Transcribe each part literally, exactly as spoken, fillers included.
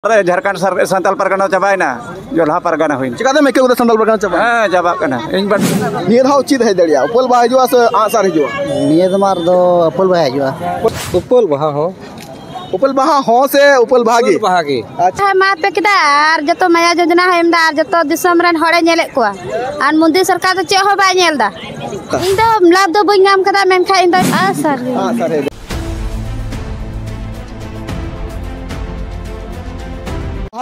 ᱟᱨᱮ ᱡᱷᱟᱲᱠᱷᱚᱸᱰ ᱥᱟᱨ-, ᱥᱟᱱᱛᱟᱞ ᱯᱟᱨᱜᱟᱱᱟ ᱪᱟᱵᱟᱭᱮᱱᱟ, ᱡᱚᱞᱦᱟ ᱯᱟᱨᱜᱟᱱᱟ ᱦᱩᱭᱱᱟ᱾ ᱪᱤᱠᱟᱹᱛᱮᱢ ᱟᱹᱭᱠᱟᱹᱣ ᱠᱮᱫᱟ ᱥᱟᱱᱛᱟᱞ ᱯᱟᱨᱜᱟᱱᱟ ᱪᱟᱵᱟ? ᱦᱮᱸ, ᱪᱟᱵᱟᱜ ᱠᱟᱱᱟ᱾ ᱤᱧ ᱵᱟᱰ- ᱱᱤᱭᱟᱹ ᱫᱷᱟᱣ ᱪᱮᱫ ᱦᱮᱡ ᱫᱟᱲᱮᱭᱟᱜᱼᱟ? ᱩᱯᱟᱹᱞ ᱵᱟᱦᱟ ᱦᱤᱡᱩᱜᱼᱟ ᱥᱮ ᱟᱸᱜᱼᱥᱟᱨ ᱦᱤᱡᱩᱜᱼᱟ? ᱱᱤᱭᱟᱹ ᱫᱚᱢᱟ ᱫᱚ ᱩᱯᱟᱹᱞ ᱵᱟᱦᱟ ᱦᱤᱡᱩᱜᱼᱟ᱾ ᱩᱯᱟᱹᱞ ᱵᱟᱦᱟ ᱦᱚᱸ᱾ ᱩᱯᱟᱹᱞ ᱵᱟᱦᱟ ᱦᱚᱸ ᱥᱮ ᱩᱯᱟᱹᱞ ᱵᱟᱦᱟ ᱜᱮ? ᱩᱯᱟᱹᱞ ᱵᱟᱦᱟ ᱜᱮ᱾ ᱟᱪᱪᱷᱟ᱾ ᱦᱮᱸ, ᱢᱟ ᱯᱮ ᱠᱮᱫᱟ, ᱟᱨ ᱡᱚᱛᱚ ᱢᱟᱭᱟ ᱡᱳᱡᱚᱱᱟ ᱦᱚᱸᱭ ᱮᱢ ᱮᱫᱟ, ᱟᱨ ᱡᱚᱛᱚ ᱫᱤᱥᱚᱢ ᱨᱮᱱ ᱦᱚᱲᱮ ᱧᱮᱞᱮᱫ ᱠᱚᱣᱟ, ᱟᱨ ᱢᱳᱫᱤ ᱥᱚᱨᱠᱟᱨ ᱫᱚ ᱪᱮᱫ ᱦᱚᱸ ᱵᱟᱭ ᱧᱮᱞ ᱮᱫᱟ᱾ ᱤᱧ ᱫᱚ ᱞᱟᱵᱷ ᱫᱚ ᱵᱟᱹᱧ ᱧᱟᱢ ᱠᱟᱫᱟ, ᱢᱮᱱᱠᱷᱟᱱ ᱤᱧ ᱫᱚ ᱟᱸᱜᱼᱥᱟᱨ ᱜᱮ᱾ ᱟᱸᱜᱼᱥᱟᱨ ᱦᱮᱡ᱾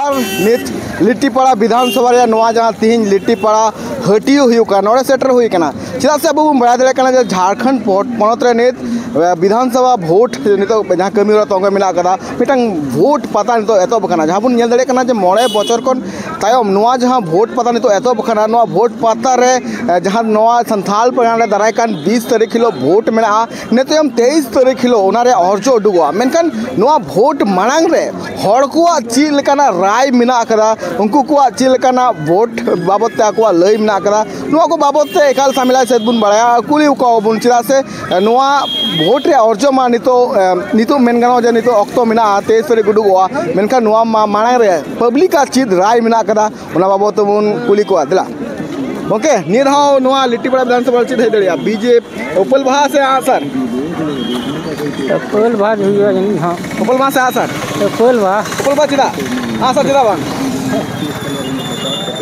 ᱟᱨ ᱱᱤᱛ ᱞᱤᱴᱤᱯᱟᱲᱟ ᱵᱤᱫᱷᱟᱱ ᱥᱚᱵᱷᱟ ᱨᱮᱭᱟᱜ ᱱᱚᱣᱟ ᱡᱟᱦᱟᱸ ᱛᱤᱦᱤᱧ ᱞᱤᱴᱤᱯᱟᱲᱟ ᱦᱟᱹᱴᱤᱭᱟᱹ ᱦᱩᱭᱩᱜ ᱠᱟᱱᱟ, ᱱᱚᱰᱮ ᱥᱮᱴᱮᱨ ᱦᱩᱭ ᱠᱟᱱᱟ᱾ ᱪᱮᱫᱟᱜ ᱥᱮ ᱟᱵᱚ ᱵᱚᱱ ᱵᱟᱲᱟᱭ ᱫᱟᱲᱮᱭᱟᱜ ᱠᱟᱱᱟ ᱡᱮ ᱡᱷᱟᱲᱠᱷᱚᱸᱰ ᱯᱚᱱ-, ᱯᱚᱱᱚᱛ ᱨᱮ ᱱᱤᱛ, ᱮ, ᱵᱤᱫᱷᱟᱱ ᱥᱚᱵᱷᱟ ᱵᱷᱳᱴ ᱱᱤᱛᱚᱜ ᱡᱟᱦᱟᱸ ᱠᱟᱹᱢᱤ ᱦᱚᱨᱟ ᱛᱚᱝᱜᱮ ᱢᱮᱱᱟᱜ ᱟᱠᱟᱫᱟ, ᱢᱤᱫᱴᱟᱝ ᱵᱷᱳᱴ ᱯᱟᱛᱟ ᱱᱤᱛᱚᱜ ᱮᱛᱚᱦᱚᱵ ᱟᱠᱟᱱᱟ᱾ ᱡᱟᱦᱟᱸ ᱵᱚᱱ ᱧᱮᱞ ᱫᱟᱲᱮᱭᱟᱜ ᱠᱟᱱᱟ ᱡᱮ ᱢᱚᱬᱮ ᱵᱚᱪᱷᱚᱨ ᱠᱷᱚᱱ ᱛᱟᱭᱚᱢ ᱱᱚᱣᱟ ᱡᱟᱦᱟᱸ ᱵᱷᱳᱴ ᱯᱟᱛᱟ ᱱᱤᱛᱚᱜ ᱮᱛᱚᱦᱚᱵ ᱟᱠᱟᱱᱟ, ᱱᱚᱣᱟ ᱵᱷᱳᱴ ᱯᱟᱛᱟ ᱨᱮ, ᱮ, ᱡᱟᱦᱟᱸ ᱱᱚᱣᱟ ᱥᱟᱱᱛᱷᱟᱞ ᱯᱟᱨᱜᱟᱱᱟ ᱨᱮ ᱫᱟᱨᱟᱭ ᱠᱟᱱ ᱵᱤᱥ ᱛᱟᱹᱨᱤᱠᱷ ᱦᱤᱞᱳᱜ ᱵᱷᱳᱴ ᱢᱮᱱᱟᱜᱼᱟ, ᱤᱱᱟᱹ ᱛᱟᱭᱚᱢ ᱛᱮᱭᱤᱥ ᱛᱟᱹᱨᱤᱠᱷ ᱦᱤᱞᱳᱜ ᱚᱱᱟ ᱨᱮᱭᱟᱜ ᱚᱨᱡᱚ ᱩᱰᱩᱠᱚᱜᱼᱟ᱾ ᱢᱮᱱᱠᱷᱟᱱ ᱱᱚᱣᱟ ᱵᱷᱳᱴ ᱢᱟᱲᱟᱝ ᱨᱮ ᱦᱚᱲ ᱠᱚᱣᱟᱜ ᱪᱮᱫ ᱞᱮᱠᱟᱱᱟᱜ ᱨᱟᱭ ᱢᱮᱱᱟᱜ ᱟᱠᱟᱫᱟ, ᱩᱱᱠᱩ ᱠᱚᱣᱟᱜ ᱪᱮᱫ ᱞᱮᱠᱟᱱᱟᱜ ᱵᱷᱳᱴ ᱵᱟᱵᱚᱫ ᱛᱮ ᱟᱠᱚᱣᱟᱜ ᱞᱟᱹᱭ ᱢᱮᱱᱟᱜ ᱟᱠᱟᱫᱟ, ᱱᱚᱣᱟ ᱠᱚ ᱵᱟᱵᱚᱫ ᱛᱮ ᱮᱠᱟᱞ ᱥᱟᱢᱮᱞᱟᱭ ᱥᱮᱫ ᱵᱚᱱ ᱵᱟᱲᱟᱭᱟ, ᱠᱩᱞᱤ ᱠᱚᱣᱟ ᱵᱚᱱ᱾ ᱪᱮᱫᱟᱜ ᱥᱮ ᱱᱚᱣᱟ ᱵᱷᱳᱴ ᱨᱮᱭᱟᱜ ᱚᱨᱡᱚ ᱢᱟ ᱱᱤᱛᱚᱜ, ᱮ, ᱱᱤᱛᱚᱜ ᱢᱮᱱ ᱜᱟᱱᱚᱜᱼᱟ ᱡᱮ ᱱᱤᱛᱚᱜ ᱚᱠᱛᱚ ᱢᱮᱱᱟᱜᱼᱟ, ᱛᱮᱭᱤᱥ ᱛᱟᱹᱨᱤᱠᱷ ᱩᱰᱩᱠᱚᱜᱼᱟ, ᱢᱮᱱᱠᱷᱟᱱ ᱱᱚᱣᱟ ᱢᱟ ᱢᱟᱲᱟᱝ ᱨᱮ ᱯᱟᱵᱽᱞᱤᱠᱟᱜ ᱪᱮᱫ ᱨᱟᱭ ᱢᱮᱱᱟᱜ ᱟᱠᱟᱫᱟ, ᱚᱱᱟ ᱵᱟᱵᱚᱫ ᱛᱮᱵᱚᱱ ᱠᱩᱞᱤ ᱠᱚᱣᱟ᱾ ᱫᱮᱞᱟ ᱜᱚᱢᱠᱮ, ᱱᱤᱭᱟᱹ ᱫᱷᱟᱣ ᱱᱚᱣᱟ ᱞᱤᱴᱤᱯᱟᱲᱟ ᱵᱤᱫᱷᱟᱱ ᱥᱚᱵᱷᱟ ᱨᱮ ᱪᱮᱫ ᱦᱮᱡ ᱫᱟᱲᱮᱭᱟᱜᱼᱟ? ᱵᱤᱡᱮᱯᱤ, ᱩᱯᱟᱹᱞ ᱵᱟᱦᱟ ᱥᱮ ᱟᱸᱜᱼᱥᱟᱨ? ᱩᱯᱟᱹᱞ ᱵᱟᱦᱟ ᱜᱮ ᱦᱩᱭᱩᱜᱼᱟ ᱡᱟᱹᱱᱤᱡ ᱦᱚᱸ᱾ ᱩᱯᱟᱹᱞ ᱵᱟᱦᱟ ᱥᱮ ᱟᱸᱜᱼᱥᱟᱨ? ᱩᱯᱟᱹᱞ ᱵᱟᱦᱟ᱾ ᱩᱯᱟᱹᱞ ᱵᱟᱦᱟ ᱪᱮᱫᱟᱜ? ᱟᱸᱜᱼᱥᱟᱨ ᱪᱮᱫᱟᱜ ᱵᱟᱝ?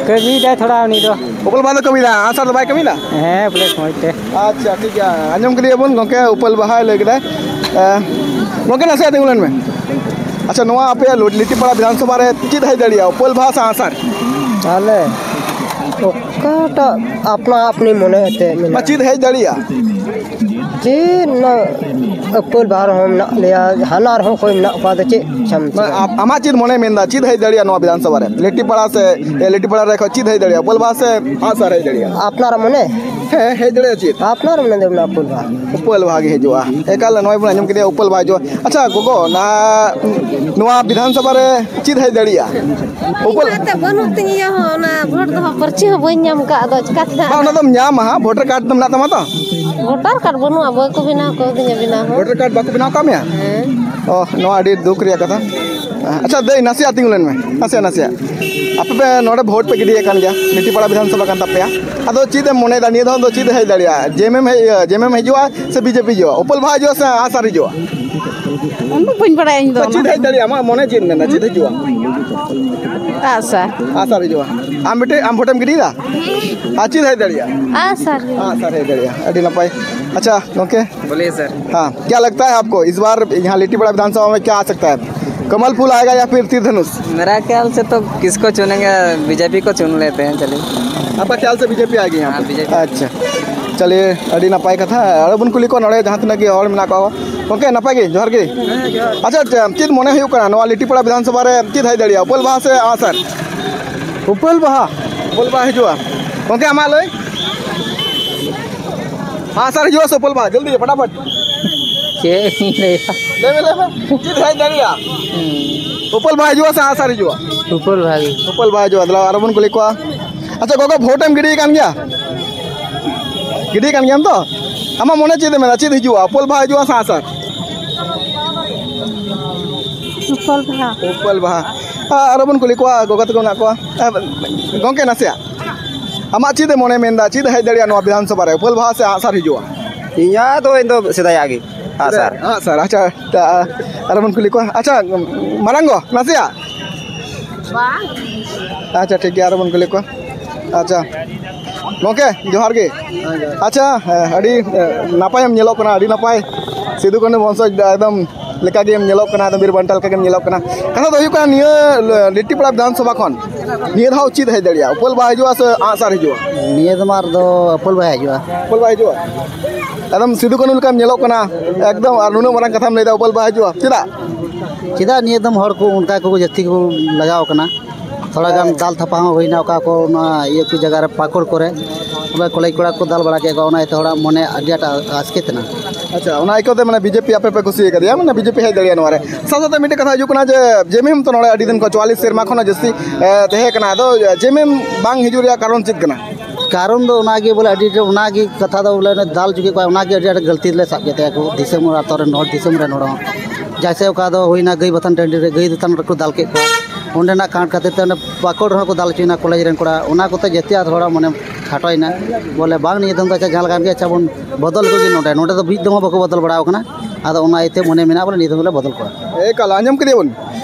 ᱠᱟᱹᱢᱤᱭᱮᱫᱟᱭ ᱛᱷᱚᱲᱟ ᱩᱱᱤ ᱫᱚ᱾ ᱩᱯᱟᱹᱞ ᱵᱟᱦᱟ ᱫᱚ ᱠᱟᱹᱢᱤᱭᱮᱫᱟ, ᱟᱸᱜᱼᱥᱟᱨ ᱫᱚ ᱵᱟᱭ ᱠᱟᱹᱢᱤᱭᱮᱫᱟ? ᱦᱮᱸ, ᱵᱚᱞᱮ ᱢᱚᱡᱽ ᱛᱮ᱾ ᱟᱪᱪᱷᱟ, ᱴᱷᱤᱠ ᱜᱮᱭᱟ, ᱟᱸᱡᱚᱢ ᱠᱮᱫᱮᱭᱟ ᱵᱚᱱ ᱜᱚᱢᱠᱮ, ᱩᱯᱟᱹᱞ ᱵᱟᱦᱟᱭ ᱞᱟᱹᱭ ᱠᱮᱫᱟᱭ᱾ ᱮ, ᱜᱚᱢᱠᱮ, ᱱᱟᱥᱮᱭᱟᱜ ᱛᱤᱸᱜᱩ ᱞᱮᱱ ᱢᱮ᱾ ᱟᱪᱪᱷᱟ, ᱱᱚᱣᱟ ᱟᱯᱮᱭᱟᱜ ᱞᱩ-, ᱞᱤᱴᱤᱯᱟᱲᱟ ᱵᱤᱫᱷᱟᱱ ᱥᱚᱵᱷᱟ ᱨᱮ ᱪᱮᱫ ᱦᱮᱡ ᱫᱟᱲᱮᱭᱟᱜᱼᱟ, ᱩᱯᱟᱹᱞ ᱵᱟᱦᱟ ᱥᱮ ᱟᱸᱜᱼᱥᱟᱨ? ᱟᱞᱮ ᱚᱠᱟᱴᱟᱜ ᱟᱯᱱᱟ ᱟᱯᱱᱤ ᱢᱚᱱᱮ ᱛᱮ ᱢᱮᱱᱟᱜᱼᱟ᱾ ᱪᱮᱫ ᱦᱮᱡ ᱫᱟᱲᱮᱭᱟᱜᱼᱟ? ᱪᱮᱫ ᱱᱚᱣᱟ ᱩᱯᱟᱹᱞ ᱵᱟᱦᱟ ᱨᱮᱦᱚᱸ ᱢᱮᱱᱟᱜ ᱞᱮᱭᱟ, ᱦᱟᱱᱟ ᱨᱮᱦᱚᱸ ᱚᱠᱚᱭ ᱢᱮᱱᱟᱜ ᱠᱚᱣᱟ, ᱟᱫᱚ ᱪᱮᱫ ᱪᱷᱟᱢ ᱢᱟ, ᱪᱷᱟᱢ? ᱟᱢ-, ᱟᱢᱟᱜ ᱪᱮᱫ ᱢᱚᱱᱮ ᱢᱮᱱᱫᱟ, ᱪᱮᱫ ᱦᱮᱡ ᱫᱟᱲᱮᱭᱟᱜᱼᱟ ᱱᱚᱣᱟ ᱵᱤᱫᱷᱟᱱ ᱥᱚᱵᱷᱟ ᱨᱮ? ᱞᱤᱴᱤᱯᱟᱲᱟ ᱥᱮ, ᱮ, ᱞᱤᱴᱤᱯᱟᱲᱟ ᱨᱮ ᱠᱷᱚᱡ ᱪᱮᱫ ᱦᱮᱡ ᱫᱟᱲᱮᱭᱟᱜᱼᱟ? ᱩᱯᱟᱹᱞ ᱵᱟᱦᱟ ᱥᱮ ᱟᱸᱜᱼᱥᱟᱨ ᱦᱮᱡ ᱫᱟᱲᱮᱭᱟᱜᱼᱟ? ᱟᱯᱱᱟᱨᱟᱜ ᱢᱚᱱᱮ? ᱦᱮᱸ, ᱦᱮᱡ ᱫᱟᱲᱮᱭᱟᱜᱼᱟ ᱪᱮᱫ? ᱟᱯᱱᱟᱨᱟᱜ ᱢᱚᱱᱮ ᱫᱚ ᱢᱮᱱᱟᱜᱼᱟ ᱩᱯᱟᱹᱞ ᱵᱟᱦᱟ᱾ ᱩᱯᱟᱹᱞ ᱵᱟᱦᱟ ᱜᱮ ᱦᱤᱡᱩᱜᱼᱟ᱾ ᱮᱠᱟᱞ ᱱᱚᱜᱼᱚᱭ ᱵᱚᱱ ᱟᱸᱡᱚᱢ ᱠᱮᱫᱮᱭᱟ ᱩᱯᱟᱹᱞ ᱵᱟᱦᱟ ᱦᱤᱡᱩᱜᱼᱟ᱾ ᱟᱪᱪᱷᱟ ᱜᱚᱜᱚ, ᱱᱟ-, ᱱᱚᱣᱟ ᱵᱤᱫᱷᱟᱱ ᱥᱚᱵᱷᱟ ᱨᱮ ᱪᱮᱫ ᱦᱮᱡ ᱫᱟᱲᱮᱭᱟᱜᱼᱟ? ᱩᱯᱟᱹᱞ ᱤᱧ ᱢᱟ ᱮᱱᱛᱮᱫ ᱵᱟᱹᱱᱩᱜ ᱛᱤᱧ, ᱤᱭᱟᱹ ᱦᱚᱸ, ᱚᱱᱟ ᱵᱷᱳᱴ ᱫᱚᱦᱚ ᱯᱟᱹᱨᱪᱤ ᱦᱚᱸ ᱵᱟᱹᱧ ᱧᱟᱢ ᱠᱟᱜ, ᱟᱫᱚ ᱪᱤᱠᱟᱹᱛᱮ ᱱᱟᱜ ᱵᱟᱝ, ᱚᱱᱟ ᱫᱚᱢ ᱧᱟᱢᱟ ᱦᱟᱸᱜ, ᱵᱷᱳᱴᱟᱨ ᱠᱟᱨᱰ ᱫᱚ ᱢᱮᱱᱟᱜ ᱛᱟᱢᱟ ᱛᱚ? ᱵᱷᱳᱴᱟᱨ ᱠᱟᱨᱰ ᱵᱟᱹᱱᱩᱜᱼᱟ, ᱵᱟᱠᱚ ᱵᱮᱱᱟᱣ ᱠᱟᱣᱫᱤᱧᱟ ᱵᱮᱱᱟᱣ ᱦᱚᱸ᱾ ᱵᱷᱳᱴᱟᱨ ᱠᱟᱨᱰ ᱵᱟᱠᱚ ᱵᱮᱱᱟᱣ ᱠᱟᱜ ᱢᱮᱭᱟ? ᱦᱮᱸ᱾ ᱚ, ᱱᱚᱣᱟ ᱟᱹᱰᱤ ᱫᱩᱠ ᱨᱮᱭᱟᱜ ᱠᱟᱛᱷᱟ᱾ ᱟᱪᱪᱷᱟ ᱫᱟᱹᱭ, ᱱᱟᱥᱮᱭᱟᱜ ᱛᱤᱸᱜᱩ ᱞᱮᱱ ᱢᱮ, ᱱᱟᱥᱮᱭᱟᱜ ᱱᱟᱥᱮᱭᱟᱜ᱾ ᱟᱯᱮ ᱯᱮ ᱱᱚᱰᱮ ᱵᱷᱳᱴ ᱯᱮ ᱜᱤᱰᱤᱭᱮᱫ ᱠᱟᱱ ᱜᱮᱭᱟ, ᱞᱤᱴᱤᱯᱟᱲᱟ ᱵᱤᱫᱷᱟᱱ ᱥᱚᱵᱷᱟ ᱠᱟᱱ ᱛᱟᱯᱮᱭᱟ᱾ ᱟᱫᱚ ᱪᱮᱫ ᱮᱢ ᱢᱚᱱᱮᱭᱮᱫᱟ ᱱᱤᱭᱟᱹ ᱫᱷᱟᱣ ᱫᱚ ᱪᱮᱫ ᱦᱮᱡ ᱫᱟᱲᱮᱭᱟᱜᱼᱟ? ᱡᱮᱢᱮᱢ ᱦᱮᱡ, ᱡᱮᱢᱮᱢ ᱦᱤᱡᱩᱜᱼᱟ ᱥᱮ ᱵᱤᱡᱮᱯᱤ ᱦᱤᱡᱩᱜᱼᱟ? ᱩᱯᱟᱹᱞ ᱵᱟᱦᱟ ᱦᱤᱡᱩᱜᱼᱟ ᱥᱮ ᱟᱸᱜᱼᱥᱟᱨ ᱦᱤᱡᱩᱜᱼᱟ? ᱚᱱᱟ ᱵᱟᱹᱧ ᱵᱟᱲᱟᱭᱟ ᱤᱧ ᱫᱚ᱾ ᱪᱮᱫ ᱦᱮᱡ ᱫᱟᱲᱮᱭᱟᱜᱼᱟ? ᱟᱢᱟᱜ ᱢᱚᱱᱮ ᱪᱮᱫ ᱢᱮᱱᱟ, ᱪᱮᱫ ᱦᱤᱡᱩᱜᱼᱟ? ᱟᱸᱜᱼᱥᱟᱨ᱾ ᱟᱸᱜᱼᱥᱟᱨ ᱦᱤᱡᱩᱜᱼᱟ᱾ ᱟᱢ ᱵᱮᱴᱮ, ᱟᱢ ᱵᱷᱳᱴᱮᱢ ᱜᱤᱰᱤᱭᱮᱫᱟ? ᱟᱨ ᱪᱮᱫ ᱦᱮᱡ ᱫᱟᱲᱮᱭᱟᱜᱼᱟ? ᱟᱸᱜᱼᱥᱟᱨ ᱜᱮ᱾ ᱟᱸᱜᱼᱥᱟᱨ ᱦᱮᱡ ᱫᱟᱲᱮᱭᱟᱜᱼᱟ᱾ ᱟᱹᱰᱤ ᱱᱟᱯᱟᱭ᱾ ᱟᱪᱪᱷᱟ ᱜᱚᱢᱠᱮ, ᱵᱚᱞᱤᱭᱮ ᱥᱟᱨ᱾ ᱦᱮᱸ, ᱠᱭᱟ ᱞᱟᱜᱽᱛᱟ ᱦᱟᱭ ᱟᱯᱠᱳ ᱤᱥ ᱵᱟᱨ ᱭᱟᱦᱟᱸ ᱞᱤᱴᱤᱯᱟᱲᱟ ᱵᱤᱫᱷᱟᱱ ᱥᱚᱵᱷᱟ ᱢᱮ ᱠᱭᱟ ᱟ ᱥᱟᱠᱛᱟ ᱦᱟᱭ? ᱠᱟᱢᱟᱞ ᱯᱷᱩᱞ ᱟᱭᱮᱜᱟ ᱭᱟ ᱯᱷᱤᱨ ᱛᱤᱨ ᱫᱷᱟᱱᱩᱥ? ᱢᱮᱨᱟ ᱠᱷᱭᱟᱞ ᱥᱮ ᱛᱚ ᱠᱤᱥᱠᱳ ᱪᱩᱱᱮᱝᱜᱮ, ᱵᱤᱡᱮᱯᱤ ᱠᱳ ᱪᱩᱱ ᱞᱮᱛᱮ ᱦᱮᱸ, ᱪᱟᱞᱤᱭᱮ᱾ ᱟᱯᱠᱟ ᱠᱷᱭᱟᱞ ᱥᱮ ᱵᱤᱡᱮᱯᱤ ᱟᱭᱮᱜᱤ ᱭᱟᱦᱟᱸ ᱯᱮ? ᱦᱮᱸ, ᱵᱤᱡᱮᱯᱤ᱾ ᱟᱪᱪᱷᱟ, ᱪᱟᱞᱤᱭᱮ, ᱟᱹᱰᱤ ᱱᱟᱯᱟᱭ ᱠᱟᱛᱷᱟ᱾ ᱟᱨᱚ ᱵᱚᱱ ᱠᱩᱞᱤ ᱠᱚᱣᱟ ᱱᱚᱰᱮ ᱡᱟᱦᱟᱸ ᱛᱤᱱᱟᱹᱜ ᱜᱮ ᱦᱚᱲ ᱢᱮᱱᱟᱜ ᱠᱚᱣᱟ᱾ ᱜᱚᱢᱠᱮ ᱱᱟᱯᱟᱭ ᱜᱮ, ᱡᱚᱦᱟᱨ ᱜᱮ᱾ ᱟᱪᱪᱷᱟ, ᱟᱪᱪᱷᱟ, ᱪᱮᱫ ᱢᱚᱱᱮ ᱦᱩᱭᱩᱜ ᱠᱟᱱᱟ ᱱᱚᱣᱟ ᱞᱤᱴᱤᱯᱟᱲᱟ ᱵᱤᱫᱷᱟᱱ ᱥᱚᱵᱷᱟ ᱨᱮ ᱪᱮᱫ ᱦᱮᱡ ᱫᱟᱲᱮᱭᱟᱜᱼᱟ, ᱩᱯᱟᱹᱞ ᱵᱟᱦᱟ ᱥᱮ ᱟᱸᱜᱼᱥᱟᱨ? ᱩᱯᱟᱹᱞ ᱵᱟᱦᱟ᱾ ᱩᱯᱟᱹᱞ ᱵᱟᱦᱟ ᱦᱤᱡᱩᱜᱼᱟ᱾ ᱜᱚᱢᱠᱮ ᱟᱢᱟᱜ ᱞᱟᱹᱭ? ᱟᱸᱜᱼᱥᱟᱨ ᱦᱤᱡᱩᱜᱼᱟ ᱥᱮ ᱩᱯᱟᱹᱞ ᱵᱟᱦᱟ? ᱡᱚᱞᱫᱤ ᱯᱷᱟᱴᱟᱯᱷᱟᱴ᱾ ᱪᱮᱫ ᱤᱧ ᱞᱟᱹᱭᱟ? ᱞᱟᱹᱭ ᱢᱮ, ᱞᱟᱹᱭ ᱢᱮ᱾ ᱪᱮᱫ ᱦᱮᱡ ᱫᱟᱲᱮᱭᱟᱜᱼᱟ? ᱩᱯᱟᱹᱞ ᱵᱟᱦᱟ ᱦᱤᱡᱩᱜᱼᱟ ᱥᱮ ᱟᱸᱜᱼᱥᱟᱨ ᱦᱤᱡᱩᱜᱼᱟ? ᱩᱯᱟᱹᱞ ᱵᱟᱦᱟ ᱜᱮ᱾ ᱩᱯᱟᱹᱞ ᱵᱟᱦᱟ ᱦᱤᱡᱩᱜᱼᱟ᱾ ᱫᱮᱞᱟ ᱟᱨᱚ ᱵᱚᱱ ᱠᱩᱞᱤ ᱠᱚᱣᱟ᱾ ᱟᱪᱪᱷᱟ ᱜᱚᱜᱚ, ᱵᱷᱳᱴ ᱮᱢ ᱜᱤᱰᱤ ᱠᱟᱱ ᱜᱮᱭᱟ? ᱜᱤᱰᱤ ᱠᱟᱱ ᱜᱮᱭᱟᱢ ᱛᱚ? ᱟᱢᱟᱜ ᱢᱚᱱᱮ ᱪᱮᱫ ᱮ ᱢᱮᱱᱟ, ᱪᱮᱫ ᱦᱤᱡᱩᱜᱼᱟ, ᱩᱯᱟᱹᱞ ᱵᱟᱦᱟ ᱦᱤᱡᱩᱜᱼᱟ ᱥᱮ ᱟᱸᱜᱼᱥᱟᱨ? ᱩᱯᱟᱹᱞ ᱵᱟᱦᱟ᱾ ᱩᱯᱟᱹᱞ ᱵᱟᱦᱟ᱾ ᱟᱨᱚ ᱵᱚᱱ ᱠᱩᱞᱤ ᱠᱚᱣᱟ, ᱜᱚᱜᱚ ᱛᱟᱠᱚ ᱢᱮᱱᱟᱜ ᱠᱚᱣᱟ᱾ ᱜᱚᱢᱠᱮ ᱱᱟᱥᱮᱭᱟᱜ ᱟᱢᱟᱜ ᱪᱮᱫ ᱮ ᱢᱚᱱᱮ ᱢᱮᱱᱫᱟ, ᱪᱮᱫ ᱦᱮᱡ ᱫᱟᱲᱮᱭᱟᱜᱼᱟ ᱱᱚᱣᱟ ᱵᱤᱫᱷᱟᱱ ᱥᱚᱵᱷᱟ ᱨᱮ, ᱩᱯᱟᱹᱞ ᱵᱟᱦᱟ ᱥᱮ ᱟᱸᱜᱼᱥᱟᱨ ᱦᱤᱡᱩᱜᱼᱟ? ᱤᱧᱟᱹᱜ ᱫᱚ, ᱤᱧ ᱫᱚ ᱥᱮᱫᱟᱭᱟᱜ ᱜᱮ, ᱟᱸᱜᱼᱥᱟᱨ᱾ ᱟᱸᱜᱼᱥᱟᱨ, ᱟᱪᱪᱷᱟ᱾ ᱟᱨᱚ ᱵᱚᱱ ᱠᱩᱞᱤ ᱠᱚᱣᱟ᱾ ᱟᱪᱪᱷᱟ, ᱢᱟᱨᱟᱝ ᱜᱚ, ᱱᱟᱥᱮᱭᱟᱜ᱾ ᱟᱪᱪᱷᱟ, ᱴᱷᱤᱠ ᱜᱮᱭᱟ, ᱟᱨᱚ ᱵᱚᱱ ᱠᱩᱞᱤ ᱠᱚᱣᱟ᱾ ᱟᱪᱪᱷᱟ, ᱜᱚᱢᱠᱮ ᱡᱚᱦᱟᱨ ᱜᱮ᱾ ᱟᱪᱪᱷᱟ, ᱟᱹᱰᱤ ᱱᱟᱯᱟᱭᱮᱢ ᱧᱮᱞᱚᱜ ᱠᱟᱱᱟ, ᱟᱹᱰᱤ ᱱᱟᱯᱟᱭ᱾ ᱥᱤᱫᱩ ᱠᱟᱹᱱᱦᱩ ᱵᱚᱝᱥᱚ ᱮᱠᱫᱚᱢ ᱞᱮᱠᱟ ᱜᱮᱢ ᱧᱮᱞᱚᱜ ᱠᱟᱱᱟ, ᱮᱠᱫᱚᱢ ᱵᱤᱨ ᱵᱟᱱᱴᱟ ᱞᱮᱠᱟ ᱜᱮᱢ ᱧᱮᱞᱚᱜ ᱠᱟᱱᱟ᱾ ᱠᱟᱛᱷᱟ ᱫᱚ ᱦᱩᱭᱩᱜ ᱠᱟᱱᱟ, ᱱᱤᱭᱟᱹ ᱞᱤᱴᱤᱯᱟᱲᱟ ᱵᱤᱫᱷᱟᱱ ᱥᱚᱵᱷᱟ ᱠᱷᱚᱱ ᱱᱤᱭᱟᱹ ᱫᱷᱟᱣ ᱪᱮᱫ ᱦᱮᱡ ᱫᱟᱲᱮᱭᱟᱜᱼᱟ? ᱩᱯᱟᱹᱞ ᱵᱟᱦᱟ ᱦᱤᱡᱩᱜᱼᱟ ᱥᱮ ᱟᱸᱜᱼᱥᱟᱨ ᱦᱤᱡᱩᱜᱼᱟ? ᱱᱤᱭᱟᱹ ᱫᱚ ᱢᱟᱨ ᱫᱚ ᱩᱯᱟᱹᱞ ᱵᱟᱦᱟ ᱦᱤᱡᱩᱜᱼᱟ᱾ ᱩᱯᱟᱹᱞ ᱵᱟᱦᱟ ᱦᱤᱡᱩᱜᱼᱟ? ᱮᱠᱫᱚᱢ ᱥᱤᱫᱩ ᱠᱟᱹᱱᱦᱩ ᱞᱮᱠᱟᱢ ᱧᱮᱞᱚᱜ ᱠᱟᱱᱟ, ᱮᱠᱫᱚᱢ, ᱟᱨ ᱱᱩᱱᱟᱹᱜ ᱢᱟᱨᱟᱝ ᱠᱟᱛᱷᱟᱢ ᱞᱟᱹᱭᱫᱟ, ᱩᱯᱟᱹᱞ ᱵᱟᱦᱟ ᱦᱤᱡᱩᱜᱼᱟ, ᱪᱮᱫᱟᱜ? ᱪᱮᱫᱟᱜ ᱱᱤᱭᱟᱹ ᱫᱚᱢ ᱦᱚᱲ ᱠᱚ ᱚᱱᱠᱟ ᱠᱚ ᱡᱟᱹᱥᱛᱤ ᱠᱚ ᱞᱟᱜᱟᱣ ᱠᱟᱱᱟ? ᱛᱷᱚᱲᱟ ᱜᱟᱱ ᱫᱟᱞ ᱛᱷᱟᱯᱟ ᱦᱚᱸ ᱦᱩᱭᱱᱟ, ᱚᱠᱟ ᱠᱚ ᱱᱚᱣᱟ ᱤᱭᱟᱹ ᱠᱚ ᱡᱟᱭᱜᱟ ᱨᱮ, ᱯᱟᱹᱠᱩᱲ ᱠᱚᱨᱮ᱾ ᱚᱱᱟ ᱠᱚᱞᱮᱡᱽ ᱠᱚᱲᱟ ᱠᱚ ᱫᱟᱞ ᱵᱟᱲᱟ ᱠᱮᱫ ᱠᱚᱣᱟ, ᱚᱱᱟ ᱤᱭᱟᱹᱛᱮ ᱦᱚᱲᱟᱜ ᱢᱚᱱᱮ ᱟᱹᱰᱤ ᱟᱸᱴ ᱟᱥᱠᱮᱛ ᱮᱱᱟ᱾ ᱟᱪᱪᱷᱟ, ᱚᱱᱟ ᱟᱹᱭᱠᱟᱹᱣ ᱛᱮ ᱢᱟᱱᱮ ᱵᱤᱡᱮᱯᱤ ᱟᱯᱮ ᱯᱮ ᱠᱩᱥᱤ ᱟᱠᱟᱫᱮᱭᱟ, ᱢᱟᱱᱮ ᱵᱤᱡᱮᱯᱤ ᱦᱮᱡ ᱫᱟᱲᱮᱭᱟᱜᱼᱟ ᱱᱚᱣᱟ ᱨᱮ᱾ ᱥᱟᱶ ᱥᱟᱶᱛᱮ ᱢᱤᱫᱴᱮᱱ ᱠᱟᱛᱷᱟ ᱦᱤᱡᱩᱜ ᱠᱟᱱᱟ ᱡᱮ ᱡᱮᱢᱮᱢ ᱛᱚ ᱱᱚᱰᱮ ᱟᱹᱰᱤ ᱫᱤᱱ ᱠᱷᱚᱱ ᱪᱩᱣᱟᱞᱤᱥ ᱥᱮᱨᱢᱟ ᱠᱷᱚᱱᱟᱜ ᱡᱟᱹᱥᱛᱤ, ᱮ, ᱛᱟᱦᱮᱸ ᱠᱟᱱᱟ, ᱟᱫᱚ ᱡᱮᱢᱮᱢ ᱵᱟᱝ ᱦᱤᱡᱩᱜ ᱨᱮᱭᱟᱜ ᱠᱟᱨᱚᱱ ᱪᱮᱫ ᱠᱟᱱᱟ? ᱠᱟᱨᱚᱱ ᱫᱚ ᱚᱱᱟᱜᱮ ᱵᱚᱞᱮ, ᱟᱹᱰᱤ ᱰᱷᱮᱨ ᱚᱱᱟᱜᱮ ᱠᱟᱛᱷᱟ ᱫᱚ ᱵᱚᱞᱮ, ᱚᱱᱮ ᱫᱟᱞ ᱦᱚᱪᱚ ᱠᱮᱫ ᱠᱚᱣᱟ, ᱚᱱᱟᱜᱮ ᱟᱹᱰᱤ ᱟᱸᱴ ᱜᱟᱹᱞᱛᱤ ᱞᱮ ᱥᱟᱵ ᱠᱮᱫ ᱛᱟᱭᱟ ᱠᱚ, ᱫᱤᱥᱚᱢ ᱦᱚᱲ, ᱟᱛᱳ ᱨᱮᱱ ᱦᱚᱲ, ᱫᱤᱥᱚᱢ ᱨᱮᱱ ᱦᱚᱲ ᱦᱚᱸ᱾ ᱡᱮᱭᱥᱮ ᱚᱠᱟ ᱫᱚ ᱦᱩᱭᱱᱟ ᱜᱟᱹᱭ ᱵᱟᱛᱷᱟᱱ ᱴᱟᱺᱰᱤ ᱨᱮ, ᱜᱟᱹᱭ ᱵᱟᱛᱷᱟᱱ ᱨᱮᱠᱚ ᱫᱟᱞ ᱠᱮᱫ ᱠᱚᱣᱟ, ᱚᱸᱰᱮᱱᱟᱜ ᱠᱟᱸᱰ ᱠᱷᱟᱹᱛᱤᱨ ᱛᱮ ᱚᱸᱰᱮ ᱯᱟᱠᱚᱲ ᱨᱮᱦᱚᱸ ᱠᱚ ᱫᱟᱞ ᱦᱚᱪᱚᱭᱮᱱᱟ ᱠᱚᱞᱮᱡᱽ ᱨᱮᱱ ᱠᱚᱲᱟ, ᱚᱱᱟ ᱠᱚᱛᱮ ᱡᱟᱹᱥᱛᱤ ᱟᱨ ᱦᱚᱲᱟᱜ ᱢᱚᱱᱮ ᱠᱷᱟᱴᱚᱭᱮᱱᱟ, ᱵᱚᱞᱮ ᱵᱟᱝ ᱱᱤᱭᱟᱹ ᱫᱚᱢ ᱫᱚ ᱟᱪᱪᱷᱟ ᱡᱟᱦᱟᱸ ᱞᱮᱠᱟ ᱜᱮ ᱟᱪᱪᱷᱟ ᱵᱚᱱ ᱵᱚᱫᱚᱞ ᱠᱚᱜᱮ ᱱᱚᱸᱰᱮ, ᱱᱚᱸᱰᱮ ᱫᱚ ᱢᱤᱫ ᱫᱚᱢ ᱦᱚᱸ ᱵᱟᱠᱚ ᱵᱚᱫᱚᱞ ᱵᱟᱲᱟ ᱟᱠᱟᱱᱟ᱾ ᱟᱫᱚ ᱚᱱᱟ ᱤᱭᱟᱹᱛᱮ ᱢᱚᱱᱮ ᱢᱮᱱᱟᱜᱼᱟ ᱵᱚᱞᱮ ᱱᱤᱭᱟᱹ ᱫᱚᱢ ᱞᱮ ᱵᱚᱫᱚᱞ ᱠᱚᱣᱟ᱾ ᱮᱠᱟᱞ, ᱟᱸᱡᱚᱢ ᱠᱮᱫᱮᱭᱟ ᱵᱚᱱ᱾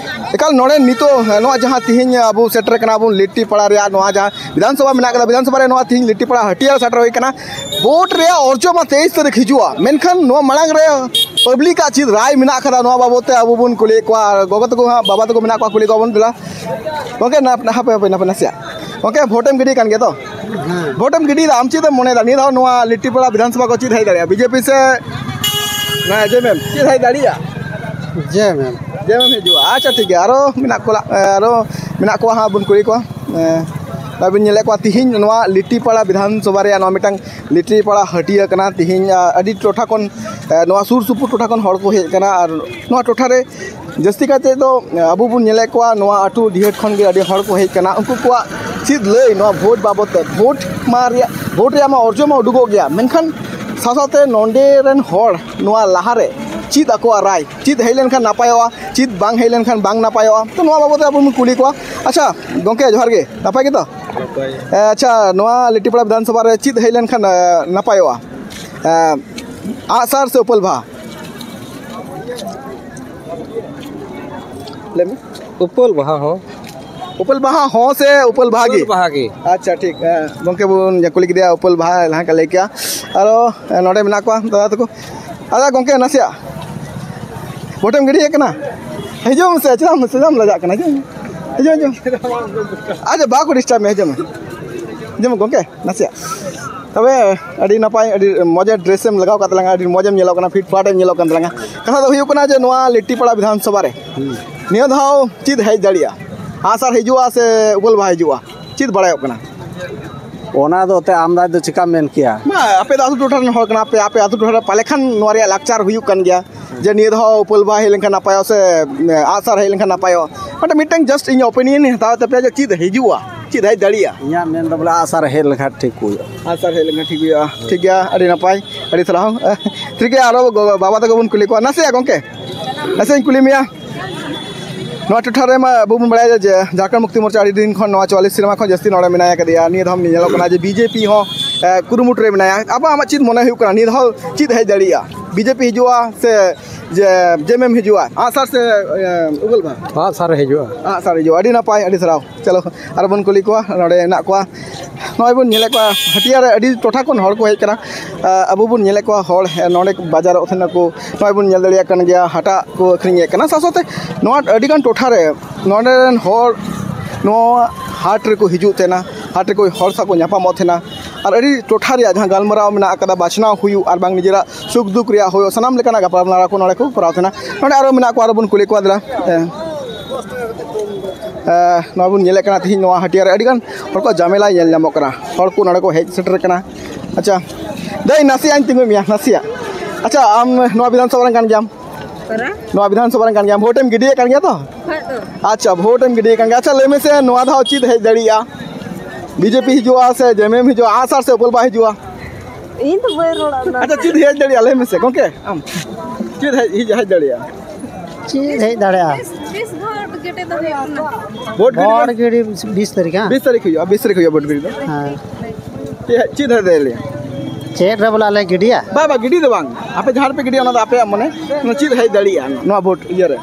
ᱮᱠᱟᱞ, ᱱᱚᱰᱮ ᱱᱤᱛᱚᱜ, ᱦᱮᱸ, ᱱᱚᱣᱟ ᱡᱟᱦᱟᱸ ᱛᱤᱦᱤᱧ ᱟᱵᱚ ᱥᱮᱴᱮᱨ ᱠᱟᱱᱟ ᱵᱚᱱ ᱞᱤᱴᱤ ᱯᱟᱲᱟ ᱨᱮᱭᱟᱜ ᱱᱚᱣᱟ ᱡᱟᱦᱟᱸ ᱵᱤᱫᱷᱟᱱ ᱥᱚᱵᱷᱟ ᱢᱮᱱᱟᱜ ᱠᱟᱫᱟ, ᱵᱤᱫᱷᱟᱱ ᱥᱚᱵᱷᱟ ᱨᱮ ᱱᱚᱣᱟ ᱛᱤᱦᱤᱧ ᱞᱤᱴᱤ ᱯᱟᱲᱟ ᱦᱟᱹᱴᱤᱭᱟᱹ ᱥᱮᱴᱮᱨ ᱦᱩᱭ ᱠᱟᱱᱟ᱾ ᱵᱷᱳᱴ ᱨᱮᱭᱟᱜ ᱚᱨᱡᱚ ᱢᱟ ᱛᱮᱭᱤᱥ ᱛᱟᱹᱨᱤᱠᱷ ᱦᱤᱡᱩᱜᱼᱟ, ᱢᱮᱱᱠᱷᱟᱱ ᱱᱚᱣᱟ ᱢᱟᱲᱟᱝ ᱨᱮ ᱯᱟᱵᱽᱞᱤᱠ ᱟᱜ ᱪᱮᱫ ᱨᱟᱭ ᱢᱮᱱᱟᱜ ᱠᱟᱫᱟ ᱱᱚᱣᱟ ᱵᱟᱵᱚᱫ ᱛᱮ ᱟᱵᱚ ᱵᱚᱱ ᱠᱩᱞᱤᱭᱮᱫ ᱠᱚᱣᱟ᱾ ᱟᱨ ᱜᱚᱜᱚ ᱛᱟᱠᱚ ᱦᱟᱸᱜ, ᱵᱟᱵᱟ ᱛᱟᱠᱚ ᱢᱮᱱᱟᱜ ᱠᱚᱣᱟ, ᱠᱩᱞᱤ ᱠᱚᱣᱟ ᱵᱚᱱ᱾ ᱫᱮᱞᱟ ᱜᱚᱝᱠᱮ, ᱱᱟ-, ᱦᱟᱯᱮ, ᱦᱟᱯᱮ, ᱱᱟᱯᱮ ᱱᱟᱥᱮᱭᱟᱜ᱾ ᱜᱚᱝᱠᱮ, ᱵᱷᱳᱴᱮᱢ ᱜᱤᱰᱤ ᱠᱟᱱ ᱜᱮᱭᱟ ᱛᱚ? ᱦᱮᱸ᱾ ᱵᱷᱳᱴᱮᱢ ᱜᱤᱰᱤᱭᱮᱫᱟ, ᱟᱢ ᱪᱮᱫ ᱮᱢ ᱢᱚᱱᱮᱭᱮᱫᱟ ᱱᱤᱭᱟᱹ ᱫᱷᱟᱣ ᱱᱚᱣᱟ ᱞᱤᱴᱤᱯᱟᱲᱟ ᱵᱤᱫᱷᱟᱱ ᱥᱚᱵᱷᱟ ᱠᱚ ᱪᱮᱫ ᱦᱮᱡ ᱫᱟᱲᱮᱭᱟᱜᱼᱟ, ᱵᱤᱡᱮᱯᱤ ᱥᱮ ᱱᱚᱣᱟ ᱡᱮᱢᱮᱢ? ᱪᱮᱫ ᱦᱮᱡ ᱫᱟᱲᱮᱭᱟᱜᱼᱟ? ᱡᱮᱢᱮᱢ᱾ ᱡᱮᱢᱮᱢ ᱦᱤᱡᱩᱜᱼᱟ᱾ ᱟᱪᱪᱷᱟ, ᱴᱷᱤᱠ ᱜᱮᱭᱟ᱾ ᱟᱨᱚ ᱢᱮᱱᱟᱜ ᱠᱚᱣᱟ, ᱟᱨᱚ ᱢᱮᱱᱟᱜ ᱠᱚᱣᱟ ᱦᱟᱸᱜ, ᱵᱚᱱ ᱠᱩᱞᱤ ᱠᱚᱣᱟ᱾ ᱮᱸ, ᱟᱹᱵᱤᱱ ᱧᱮᱞᱮᱫ ᱠᱚᱣᱟ, ᱛᱤᱦᱤᱧ ᱱᱚᱣᱟ ᱞᱤᱴᱤᱯᱟᱲᱟ ᱵᱤᱫᱷᱟᱱ ᱥᱚᱵᱷᱟ ᱨᱮᱭᱟᱜ ᱱᱚᱣᱟ ᱢᱤᱫᱴᱟᱝ ᱞᱤᱴᱤᱯᱟᱲᱟ ᱦᱟᱹᱴᱤᱭᱟᱹ ᱠᱟᱱᱟ᱾ ᱛᱤᱦᱤᱧ, ᱟ, ᱟᱹᱰᱤ ᱴᱚᱴᱷᱟ ᱠᱷᱚᱱ, ᱮ, ᱱᱚᱣᱟ ᱥᱩᱨ ᱥᱩᱯᱩᱨ ᱴᱚᱴᱷᱟ ᱠᱷᱚᱱ ᱦᱚᱲ ᱠᱚ ᱦᱮᱡ ᱟᱠᱟᱱᱟ᱾ ᱟᱨ ᱱᱚᱣᱟ ᱴᱚᱴᱷᱟ ᱨᱮ ᱡᱟᱹᱥᱛᱤ ᱠᱟᱭᱛᱮ ᱫᱚ, ᱮ, ᱟᱵᱚ ᱵᱚᱱ ᱧᱮᱞᱮᱫ ᱠᱚᱣᱟ, ᱱᱚᱣᱟ ᱟᱹᱛᱩ ᱰᱤᱦᱟᱹᱛ ᱠᱷᱚᱱ ᱜᱮ ᱟᱹᱰᱤ ᱦᱚᱲ ᱠᱚ ᱦᱮᱡ ᱟᱠᱟᱱᱟ᱾ ᱩᱱᱠᱩ ᱠᱚᱣᱟᱜ ᱪᱮᱫ ᱞᱟᱹᱭ ᱱᱚᱣᱟ ᱵᱷᱳᱴ ᱵᱟᱵᱚᱫ ᱛᱮ? ᱵᱷᱳᱴ ᱢᱟ ᱨᱮᱭᱟᱜ, ᱵᱷᱳᱴ ᱨᱮᱭᱟᱜ ᱢᱟ ᱚᱨᱡᱚ ᱢᱟ ᱩᱰᱩᱠᱚᱜ ᱜᱮᱭᱟ, ᱢᱮᱱᱠᱷᱟᱱ ᱥᱟᱶ ᱥᱟᱶᱛᱮ ᱱᱚᱰᱮ ᱨᱮᱱ ᱦᱚᱲ ᱱᱚᱣᱟ ᱞᱟᱦᱟᱨᱮ ᱪᱮᱫ ᱟᱠᱚᱣᱟᱜ ᱨᱟᱭ, ᱪᱮᱫ ᱦᱮᱡ ᱞᱮᱱᱠᱷᱟᱱ ᱱᱟᱯᱟᱭᱚᱜᱼᱟ, ᱪᱮᱫ ᱵᱟᱝ ᱦᱮᱡ ᱞᱮᱱᱠᱷᱟᱱ ᱵᱟᱝ ᱱᱟᱯᱟᱭᱚᱜᱼᱟ, ᱛᱚ ᱱᱚᱣᱟ ᱵᱟᱵᱚᱫ ᱛᱮ ᱟᱵᱚ ᱵᱚᱱ ᱠᱩᱞᱤ ᱠᱚᱣᱟ᱾ ᱟᱪᱪᱷᱟ ᱜᱚᱝᱠᱮ, ᱡᱚᱦᱟᱨ ᱜᱮ, ᱱᱟᱯᱟᱭ ᱜᱮᱛᱚ? ᱱᱟᱯᱟᱭ᱾ ᱮ, ᱟᱪᱪᱷᱟ, ᱱᱚᱣᱟ ᱞᱤᱴᱤᱯᱟᱲᱟ ᱵᱤᱫᱷᱟᱱ ᱥᱚᱵᱷᱟ ᱨᱮ ᱪᱮᱫ ᱦᱮᱡ ᱞᱮᱱᱠᱷᱟᱱ, ᱮ, ᱱᱟᱯᱟᱭᱚᱜᱼᱟ? ᱮ, ᱟᱜᱼᱥᱟᱨ ᱥᱮ ᱩᱯᱟᱹᱞ ᱵᱟᱦᱟ? ᱞᱟᱹᱭ ᱢᱮ᱾ ᱩᱯᱟᱹᱞ ᱵᱟᱦᱟ ᱦᱚᱸ᱾ ᱩᱯᱟᱹᱞ ᱵᱟᱦᱟ ᱦᱚᱸ ᱥᱮ ᱩᱯᱟᱹᱞ ᱵᱟᱦᱟ ᱜᱮ? ᱩᱯᱟᱹᱞ ᱵᱟᱦᱟ ᱜᱮ᱾ ᱟᱪᱪᱷᱟ, ᱴᱷᱤᱠ᱾ ᱦᱮᱸ, ᱜᱚᱝᱠᱮ ᱵᱚᱱ ᱠᱩᱞᱤ ᱠᱮᱫᱮᱭᱟ, ᱩᱯᱟᱹᱞ ᱵᱟᱦᱟ ᱞᱟᱦᱟ ᱠᱚ ᱞᱟᱹᱭ ᱠᱮᱜᱼᱟ᱾ ᱟᱨᱚ, ᱮ, ᱱᱚᱰᱮ ᱢᱮᱱᱟᱜ ᱠᱚᱣᱟ ᱫᱟᱫᱟ ᱛᱟᱠᱚ᱾ ᱟᱫᱚ ᱜᱚᱝᱠᱮ, ᱱᱟᱥᱮᱭᱟᱜ ᱵᱷᱳᱴᱮᱢ ᱜᱤᱰᱤᱭᱮᱫ ᱠᱟᱱᱟ? ᱦᱤᱡᱩᱜ ᱢᱮᱥᱮ, ᱪᱮᱫᱟᱜ ᱮᱢ, ᱪᱮᱫᱟᱜ ᱮᱢ ᱞᱟᱡᱟᱜ ᱠᱟᱱᱟ? ᱦᱤᱡᱩᱜ ᱢᱮ᱾ ᱦᱤᱡᱩᱜ, ᱦᱤᱡᱩᱜ᱾ ᱟᱪᱪᱷᱟ, ᱵᱟᱠᱚ ᱰᱤᱥᱴᱟᱵᱽ ᱢᱮᱭᱟ, ᱦᱤᱡᱩᱜ ᱢᱮ᱾ ᱦᱤᱡᱩᱜ ᱢᱮ ᱜᱚᱝᱠᱮ, ᱱᱟᱥᱮᱭᱟᱜ᱾ ᱛᱚᱵᱮ ᱟᱹᱰᱤ ᱱᱟᱯᱟᱭ, ᱟᱹᱰᱤ ᱢᱚᱡᱽ ᱰᱨᱮᱥ ᱮᱢ ᱞᱟᱜᱟᱣ ᱠᱟᱫ ᱛᱟᱞᱟᱝᱟ, ᱟᱹᱰᱤ ᱢᱚᱡᱽ ᱮᱢ ᱧᱮᱞᱚᱜ ᱠᱟᱱᱟ, ᱯᱷᱤᱴ ᱯᱷᱟᱴ ᱮᱢ ᱧᱮᱞᱚᱜ ᱠᱟᱱ ᱛᱟᱞᱟᱝᱟ᱾ ᱠᱟᱛᱷᱟ ᱫᱚ ᱦᱩᱭᱩᱜ ᱠᱟᱱᱟ ᱡᱮ ᱱᱚᱣᱟ ᱞᱤᱴᱤᱯᱟᱲᱟ ᱵᱤᱫᱷᱟᱱ ᱥᱚᱵᱷᱟ ᱨᱮ ᱱᱤᱭᱟᱹ ᱫᱷᱟᱣ ᱪᱮᱫ ᱦᱮᱡ ᱫᱟᱲᱮᱭᱟᱜᱼᱟ? ᱟᱜᱼᱥᱟᱨ ᱦᱤᱡᱩᱜᱼᱟ ᱥᱮ ᱩᱯᱟᱹᱞ ᱵᱟᱦᱟ ᱦᱤᱡᱩᱜᱼᱟ? ᱪᱮᱫ ᱵᱟᱲᱟᱭᱚᱜ ᱠᱟᱱᱟ? ᱚᱱᱟ ᱫᱚ ᱮᱱᱛᱮᱫ ᱟᱢᱫᱟ ᱫᱚ ᱪᱤᱠᱟᱢ ᱢᱮᱱ ᱠᱮᱭᱟ? ᱵᱟ, ᱟᱯᱮ ᱫᱚ ᱟᱹᱛᱩ ᱴᱚᱴᱷᱟ ᱨᱮᱱ ᱦᱚᱲ ᱠᱟᱱᱟ ᱯᱮ, ᱟᱯᱮ ᱟᱹᱛᱩ ᱴᱚᱴᱷᱟ ᱨᱮ ᱯᱟᱞᱮ ᱠᱷᱟᱱ ᱱᱚᱣᱟ ᱨᱮᱭᱟᱜ ᱞᱟᱠᱪᱟᱨ ᱦᱩᱭᱩᱜ ᱠᱟᱱ ᱜᱮᱭᱟ ᱡᱮ ᱱᱤᱭᱟᱹ ᱫᱷᱟᱣ ᱩᱯᱟᱹᱞ ᱵᱟᱦᱟ ᱦᱮᱡ ᱞᱮᱱᱠᱷᱟᱱ ᱱᱟᱯᱟᱭᱚᱜᱼᱟ ᱥᱮ, ᱮ, ᱟᱜᱼᱥᱟᱨ ᱦᱮᱡ ᱞᱮᱱᱠᱷᱟᱱ ᱱᱟᱯᱟᱭᱚᱜᱼᱟ᱾ ᱢᱤᱫᱴᱟᱝ just ᱤᱧ opinion ᱤᱧ ᱦᱟᱛᱟᱣ ᱛᱟᱯᱮᱭᱟ ᱡᱮ ᱪᱮᱫ ᱦᱤᱡᱩᱜᱼᱟ, ᱪᱮᱫ ᱦᱮᱡ ᱫᱟᱲᱮᱭᱟᱜᱼᱟ? ᱤᱧᱟᱹᱜ ᱢᱮᱱ ᱫᱚ ᱵᱚᱞᱮ ᱟᱜᱼᱥᱟᱨ ᱦᱮᱡ ᱞᱮᱱᱠᱷᱟᱱ ᱴᱷᱤᱠ ᱦᱩᱭᱩᱜᱼᱟ᱾ ᱟᱜᱼᱥᱟᱨ ᱦᱮᱡ ᱞᱮᱱᱠᱷᱟᱱ ᱴᱷᱤᱠ ᱦᱩᱭᱩᱜᱼᱟ᱾ ᱴᱷᱤᱠ ᱜᱮᱭᱟ, ᱟᱹᱰᱤ ᱱᱟᱯᱟᱭ, ᱟᱹᱰᱤ ᱥᱟᱨᱦᱟᱣ᱾ ᱴᱷᱤᱠ ᱜᱮᱭᱟ, ᱟᱨᱚ ᱜᱚ-, ᱵᱟᱵᱟ ᱛᱟᱠᱚ ᱵᱚᱱ ᱠᱩᱞᱤ ᱠᱚᱣᱟ᱾ ᱱᱟᱥᱮᱭᱟᱜ ᱜᱚᱢᱠᱮ, ᱟᱪᱪᱷᱟᱧ ᱠᱩᱞᱤ ᱢᱮᱭᱟ, ᱱᱚᱣᱟ ᱴᱚᱴᱷᱟ ᱨᱮᱢᱟ ᱟᱵᱚ ᱵᱚᱱ ᱵᱟᱲᱟᱭᱟ ᱡᱮ ᱡᱷᱟᱲᱠᱷᱚᱸᱰ ᱢᱩᱠᱛᱤ ᱢᱳᱨᱪᱟ ᱟᱹᱰᱤ ᱫᱤᱱ ᱠᱷᱚᱱ, ᱱᱚᱣᱟ ᱪᱩᱣᱟᱞᱞᱤᱥ ᱥᱮᱨᱢᱟ ᱠᱷᱚᱱ ᱡᱟᱹᱥᱛᱤ ᱱᱚᱰᱮ ᱢᱮᱱᱟᱭ ᱟᱠᱟᱫᱮᱭᱟ᱾ ᱱᱤᱭᱟᱹ ᱫᱷᱟᱣ ᱧᱮᱞᱚᱜ ᱠᱟᱱᱟ ᱡᱮ ᱵᱤᱡᱮᱯᱤ ᱦᱚᱸ ᱮ, ᱠᱩᱨᱩᱢᱩᱴᱩ ᱨᱮ ᱢᱮᱱᱟᱭᱟ᱾ ᱟᱵᱚ ᱟᱢᱟᱜ ᱪᱮᱫ ᱢᱚᱱᱮ ᱦᱩᱭᱩᱜ ᱠᱟᱱᱟ, ᱱᱤᱭᱟᱹ ᱫᱷᱟᱣ ᱪᱮᱫ ᱦᱮᱡ ᱫᱟᱲᱮᱭᱟᱜᱼᱟ? ᱵᱤᱡᱮᱯᱤ ᱦᱤᱡᱩᱜᱼᱟ ᱥᱮ ᱡᱮ ᱡᱮᱢᱮᱢ ᱦᱤᱡᱩᱜᱼᱟ? ᱟᱜᱼᱥᱟᱨ ᱥᱮ ᱮ, ᱩᱜᱚᱞ ᱵᱟᱦᱟ? ᱟᱜᱼᱥᱟᱨ ᱮ ᱦᱤᱡᱩᱜᱼᱟ᱾ ᱟᱜᱼᱥᱟᱨ ᱦᱤᱡᱩᱜᱼᱟ᱾ ᱟᱹᱰᱤ ᱱᱟᱯᱟᱭ, ᱟᱹᱰᱤ ᱥᱟᱨᱦᱟᱣ᱾ ᱪᱚᱞᱚ ᱟᱨ ᱵᱚᱱ ᱠᱩᱞᱤ ᱠᱚᱣᱟ, ᱱᱚᱰᱮ ᱦᱮᱱᱟᱜ ᱠᱚᱣᱟ᱾ ᱱᱚᱜᱼᱚᱭ ᱵᱚᱱ ᱧᱮᱞᱮᱫ ᱠᱚᱣᱟ, ᱦᱟᱹᱴᱭᱟᱹ ᱨᱮ ᱟᱹᱰᱤ ᱴᱚᱴᱷᱟ ᱠᱷᱚᱱ ᱦᱚᱲ ᱠᱚ ᱦᱮᱡ ᱠᱟᱱᱟ᱾ ᱟ, ᱟᱵᱚ ᱵᱚᱱ ᱧᱮᱞᱮᱫ ᱠᱚᱣᱟ, ᱦᱚᱲ ᱱᱚᱰᱮ ᱵᱟᱡᱟᱨᱚᱜ ᱛᱟᱦᱮᱱᱟ ᱠᱚ᱾ ᱱᱚᱜᱼᱚᱭ ᱵᱚᱱ ᱧᱮᱞ ᱫᱟᱲᱮᱭᱟᱜ ᱠᱟᱱ ᱜᱮᱭᱟ, ᱦᱟᱴᱟᱜ ᱠᱚ ᱟᱹᱠᱷᱨᱤᱧᱮᱫ ᱠᱟᱱᱟ᱾ ᱥᱟᱶ ᱥᱟᱶᱛᱮ ᱱᱚᱣᱟ ᱟᱹᱰᱤᱜᱟᱱ ᱴᱚᱴᱷᱟ ᱨᱮ ᱱᱚᱰᱮ ᱨᱮᱱ ᱦᱚᱲ ᱱᱚᱣᱟ ᱦᱟᱴ ᱨᱮᱠᱚ ᱦᱤᱡᱩᱜ ᱛᱟᱦᱮᱱᱟ, ᱦᱟᱴ ᱨᱮᱠᱚ ᱦᱚᱲ ᱥᱟᱶ ᱠᱚ ᱧᱟᱯᱟᱢᱚᱜ ᱛᱟᱦᱮᱱᱟ᱾ ᱟᱨ ᱟᱹᱰᱤ ᱴᱚᱴᱷᱟ ᱨᱮᱭᱟᱜ ᱡᱟᱦᱟᱸ ᱜᱟᱞᱢᱟᱨᱟᱣ ᱢᱮᱱᱟᱜ ᱟᱠᱟᱫᱟ, ᱵᱟᱪᱷᱱᱟᱣ ᱦᱩᱭᱩᱜ ᱟᱨ ᱵᱟᱝ ᱱᱤᱡᱮᱨᱟᱜ ᱥᱩᱠ ᱫᱩᱠ ᱨᱮᱭᱟᱜ ᱦᱩᱭᱩᱜ, ᱥᱟᱱᱟᱢ ᱞᱮᱠᱟᱱᱟᱜ ᱜᱟᱯᱟᱞᱢᱟᱨᱟᱣ ᱠᱚ ᱱᱚᱰᱮ ᱠᱚ ᱠᱚᱨᱟᱣ ᱛᱟᱦᱮᱱᱟ᱾ ᱱᱚᱰᱮ ᱟᱨᱚ ᱢᱮᱱᱟᱜ ᱠᱚᱣᱟ, ᱟᱨᱚ ᱵᱚᱱ ᱠᱩᱞᱤ ᱠᱚᱣᱟ᱾ ᱫᱮᱞᱟ, ᱮ, ᱮ, ᱱᱚᱣᱟ ᱵᱚᱱ ᱧᱮᱞᱮᱫ ᱠᱟᱱᱟ, ᱛᱮᱦᱮᱧ ᱱᱚᱣᱟ ᱦᱟᱹᱴᱭᱟᱹ ᱨᱮ ᱟᱹᱰᱤᱜᱟᱱ ᱦᱚᱲ ᱠᱚ ᱡᱟᱢᱮᱞᱟ ᱧᱮᱞ ᱧᱟᱢᱚᱜ ᱠᱟᱱᱟ, ᱦᱚᱲ ᱠᱚ ᱱᱚᱰᱮ ᱠᱚ ᱦᱮᱡ ᱥᱮᱴᱮᱨ ᱠᱟᱱᱟ᱾ ᱟᱪᱪᱷᱟ, ᱫᱟᱹᱭ, ᱱᱟᱥᱮᱭᱟᱜ ᱤᱧ ᱛᱤᱸᱜᱩᱭ ᱢᱮᱭᱟ, ᱱᱟᱥᱮᱭᱟᱜ᱾ ᱟᱪᱪᱷᱟ, ᱟᱢ ᱱᱚᱣᱟ ᱵᱤᱫᱷᱟᱱ ᱥᱚᱵᱷᱟ ᱨᱮᱱ ᱠᱟᱱ ᱜᱮᱭᱟᱢ? ᱚᱠᱟᱨᱮ? ᱱᱚᱣᱟ ᱵᱤᱫᱷᱟᱱ ᱥᱚᱵᱷᱟ ᱨᱮᱱ ᱠᱟᱱ ᱜᱮᱭᱟᱢ, ᱵᱷᱳᱴ ᱮᱢ ᱜᱤᱰᱤᱭᱮᱫ ᱠᱟᱱ ᱜᱮᱭᱟ ᱛᱚ? ᱦᱮᱸ ᱛᱚ᱾ ᱟᱪᱪᱷᱟ, ᱵᱷᱳᱴ ᱮᱢ ᱜᱤᱰᱤᱭᱮᱫ ᱠᱟᱱ ᱜᱮᱭᱟ᱾ ᱟᱪᱪᱷᱟ, ᱞᱟᱹᱭ ᱢᱮᱥᱮ, ᱱᱚᱣᱟ ᱫᱷᱟᱣ ᱪᱮᱫ ᱦᱮᱡ ᱫᱟᱲᱮᱭᱟᱜᱼᱟ? ᱵᱤᱡᱮᱯᱤ ᱦᱤᱡᱩᱜᱼᱟ ᱥᱮ ᱡᱮᱢᱮᱢ ᱦᱤᱡᱩᱜᱼᱟ, ᱟᱜᱼᱥᱟᱨ ᱥᱮ ᱩᱯᱟᱹᱞ ᱵᱟᱦᱟ ᱦᱤᱡᱩᱜᱼᱟ? ᱤᱧ ᱫᱚ ᱵᱟᱹᱧ ᱨᱚᱲᱟ ᱚᱱᱟ᱾ ᱟᱪᱪᱷᱟ, ᱪᱮᱫ ᱦᱮᱡ ᱫᱟᱲᱮᱭᱟᱜᱼᱟ? ᱞᱟᱹᱭ ᱢᱮᱥᱮ ᱜᱚᱝᱠᱮ, ᱟᱢ ᱪᱮᱫ ᱦᱮᱡ, ᱦᱮᱡ, ᱦᱮᱡ ᱫᱟᱲᱮᱭᱟᱜᱼᱟ? ᱪᱮᱫ ᱦᱮᱡ ᱫᱟᱲᱮᱭᱟᱜᱼᱟ? ᱵᱮᱥ, ᱵᱮᱥ ᱵᱷᱳᱴ ᱜᱮᱰᱮ ᱫᱚ ᱦᱩᱭᱩᱜ ᱠᱟᱱᱟ᱾ ᱵᱷᱳᱴ ᱜᱤᱰᱤ ᱦᱚᱲ ᱫᱚ ᱜᱤᱰᱤ ᱵᱤᱥ ᱛᱟᱹᱨᱤᱠᱷ, ᱦᱮᱸ? ᱵᱤᱥ ᱛᱟᱹᱨᱤᱠᱷ ᱦᱩᱭᱩᱜᱼᱟ, ᱵᱤᱥ ᱛᱟᱹᱨᱤᱠᱷ ᱦᱩᱭᱩᱜᱼᱟ ᱵᱷᱳᱴ ᱜᱤᱰᱤ ᱫᱚ᱾ ᱦᱮᱸ᱾ ᱪᱮᱫ, ᱪᱮᱫ ᱦᱮᱡ ᱫᱟᱲᱮᱭᱟᱜᱼᱟ? ᱪᱮᱫ ᱨᱮ ᱵᱚᱞᱮ ᱟᱞᱮ ᱜᱤᱰᱤᱭᱟ? ᱵᱟᱝ, ᱵᱟᱝ, ᱜᱤᱰᱤ ᱫᱚ ᱵᱟᱝ᱾ ᱟᱯᱮ ᱡᱟᱦᱟᱸ ᱨᱮᱯᱮ ᱜᱤᱰᱤᱭᱟ, ᱚᱱᱟ ᱫᱚ ᱟᱯᱮᱭᱟᱜ ᱢᱚᱱᱮ᱾ ᱚᱱᱟ ᱪᱮᱫ ᱦᱮᱡ ᱫᱟᱲᱮᱭᱟᱜᱼᱟ ᱱᱚᱣᱟ ᱵᱷᱳᱴ ᱤᱭᱟᱹ ᱨᱮ,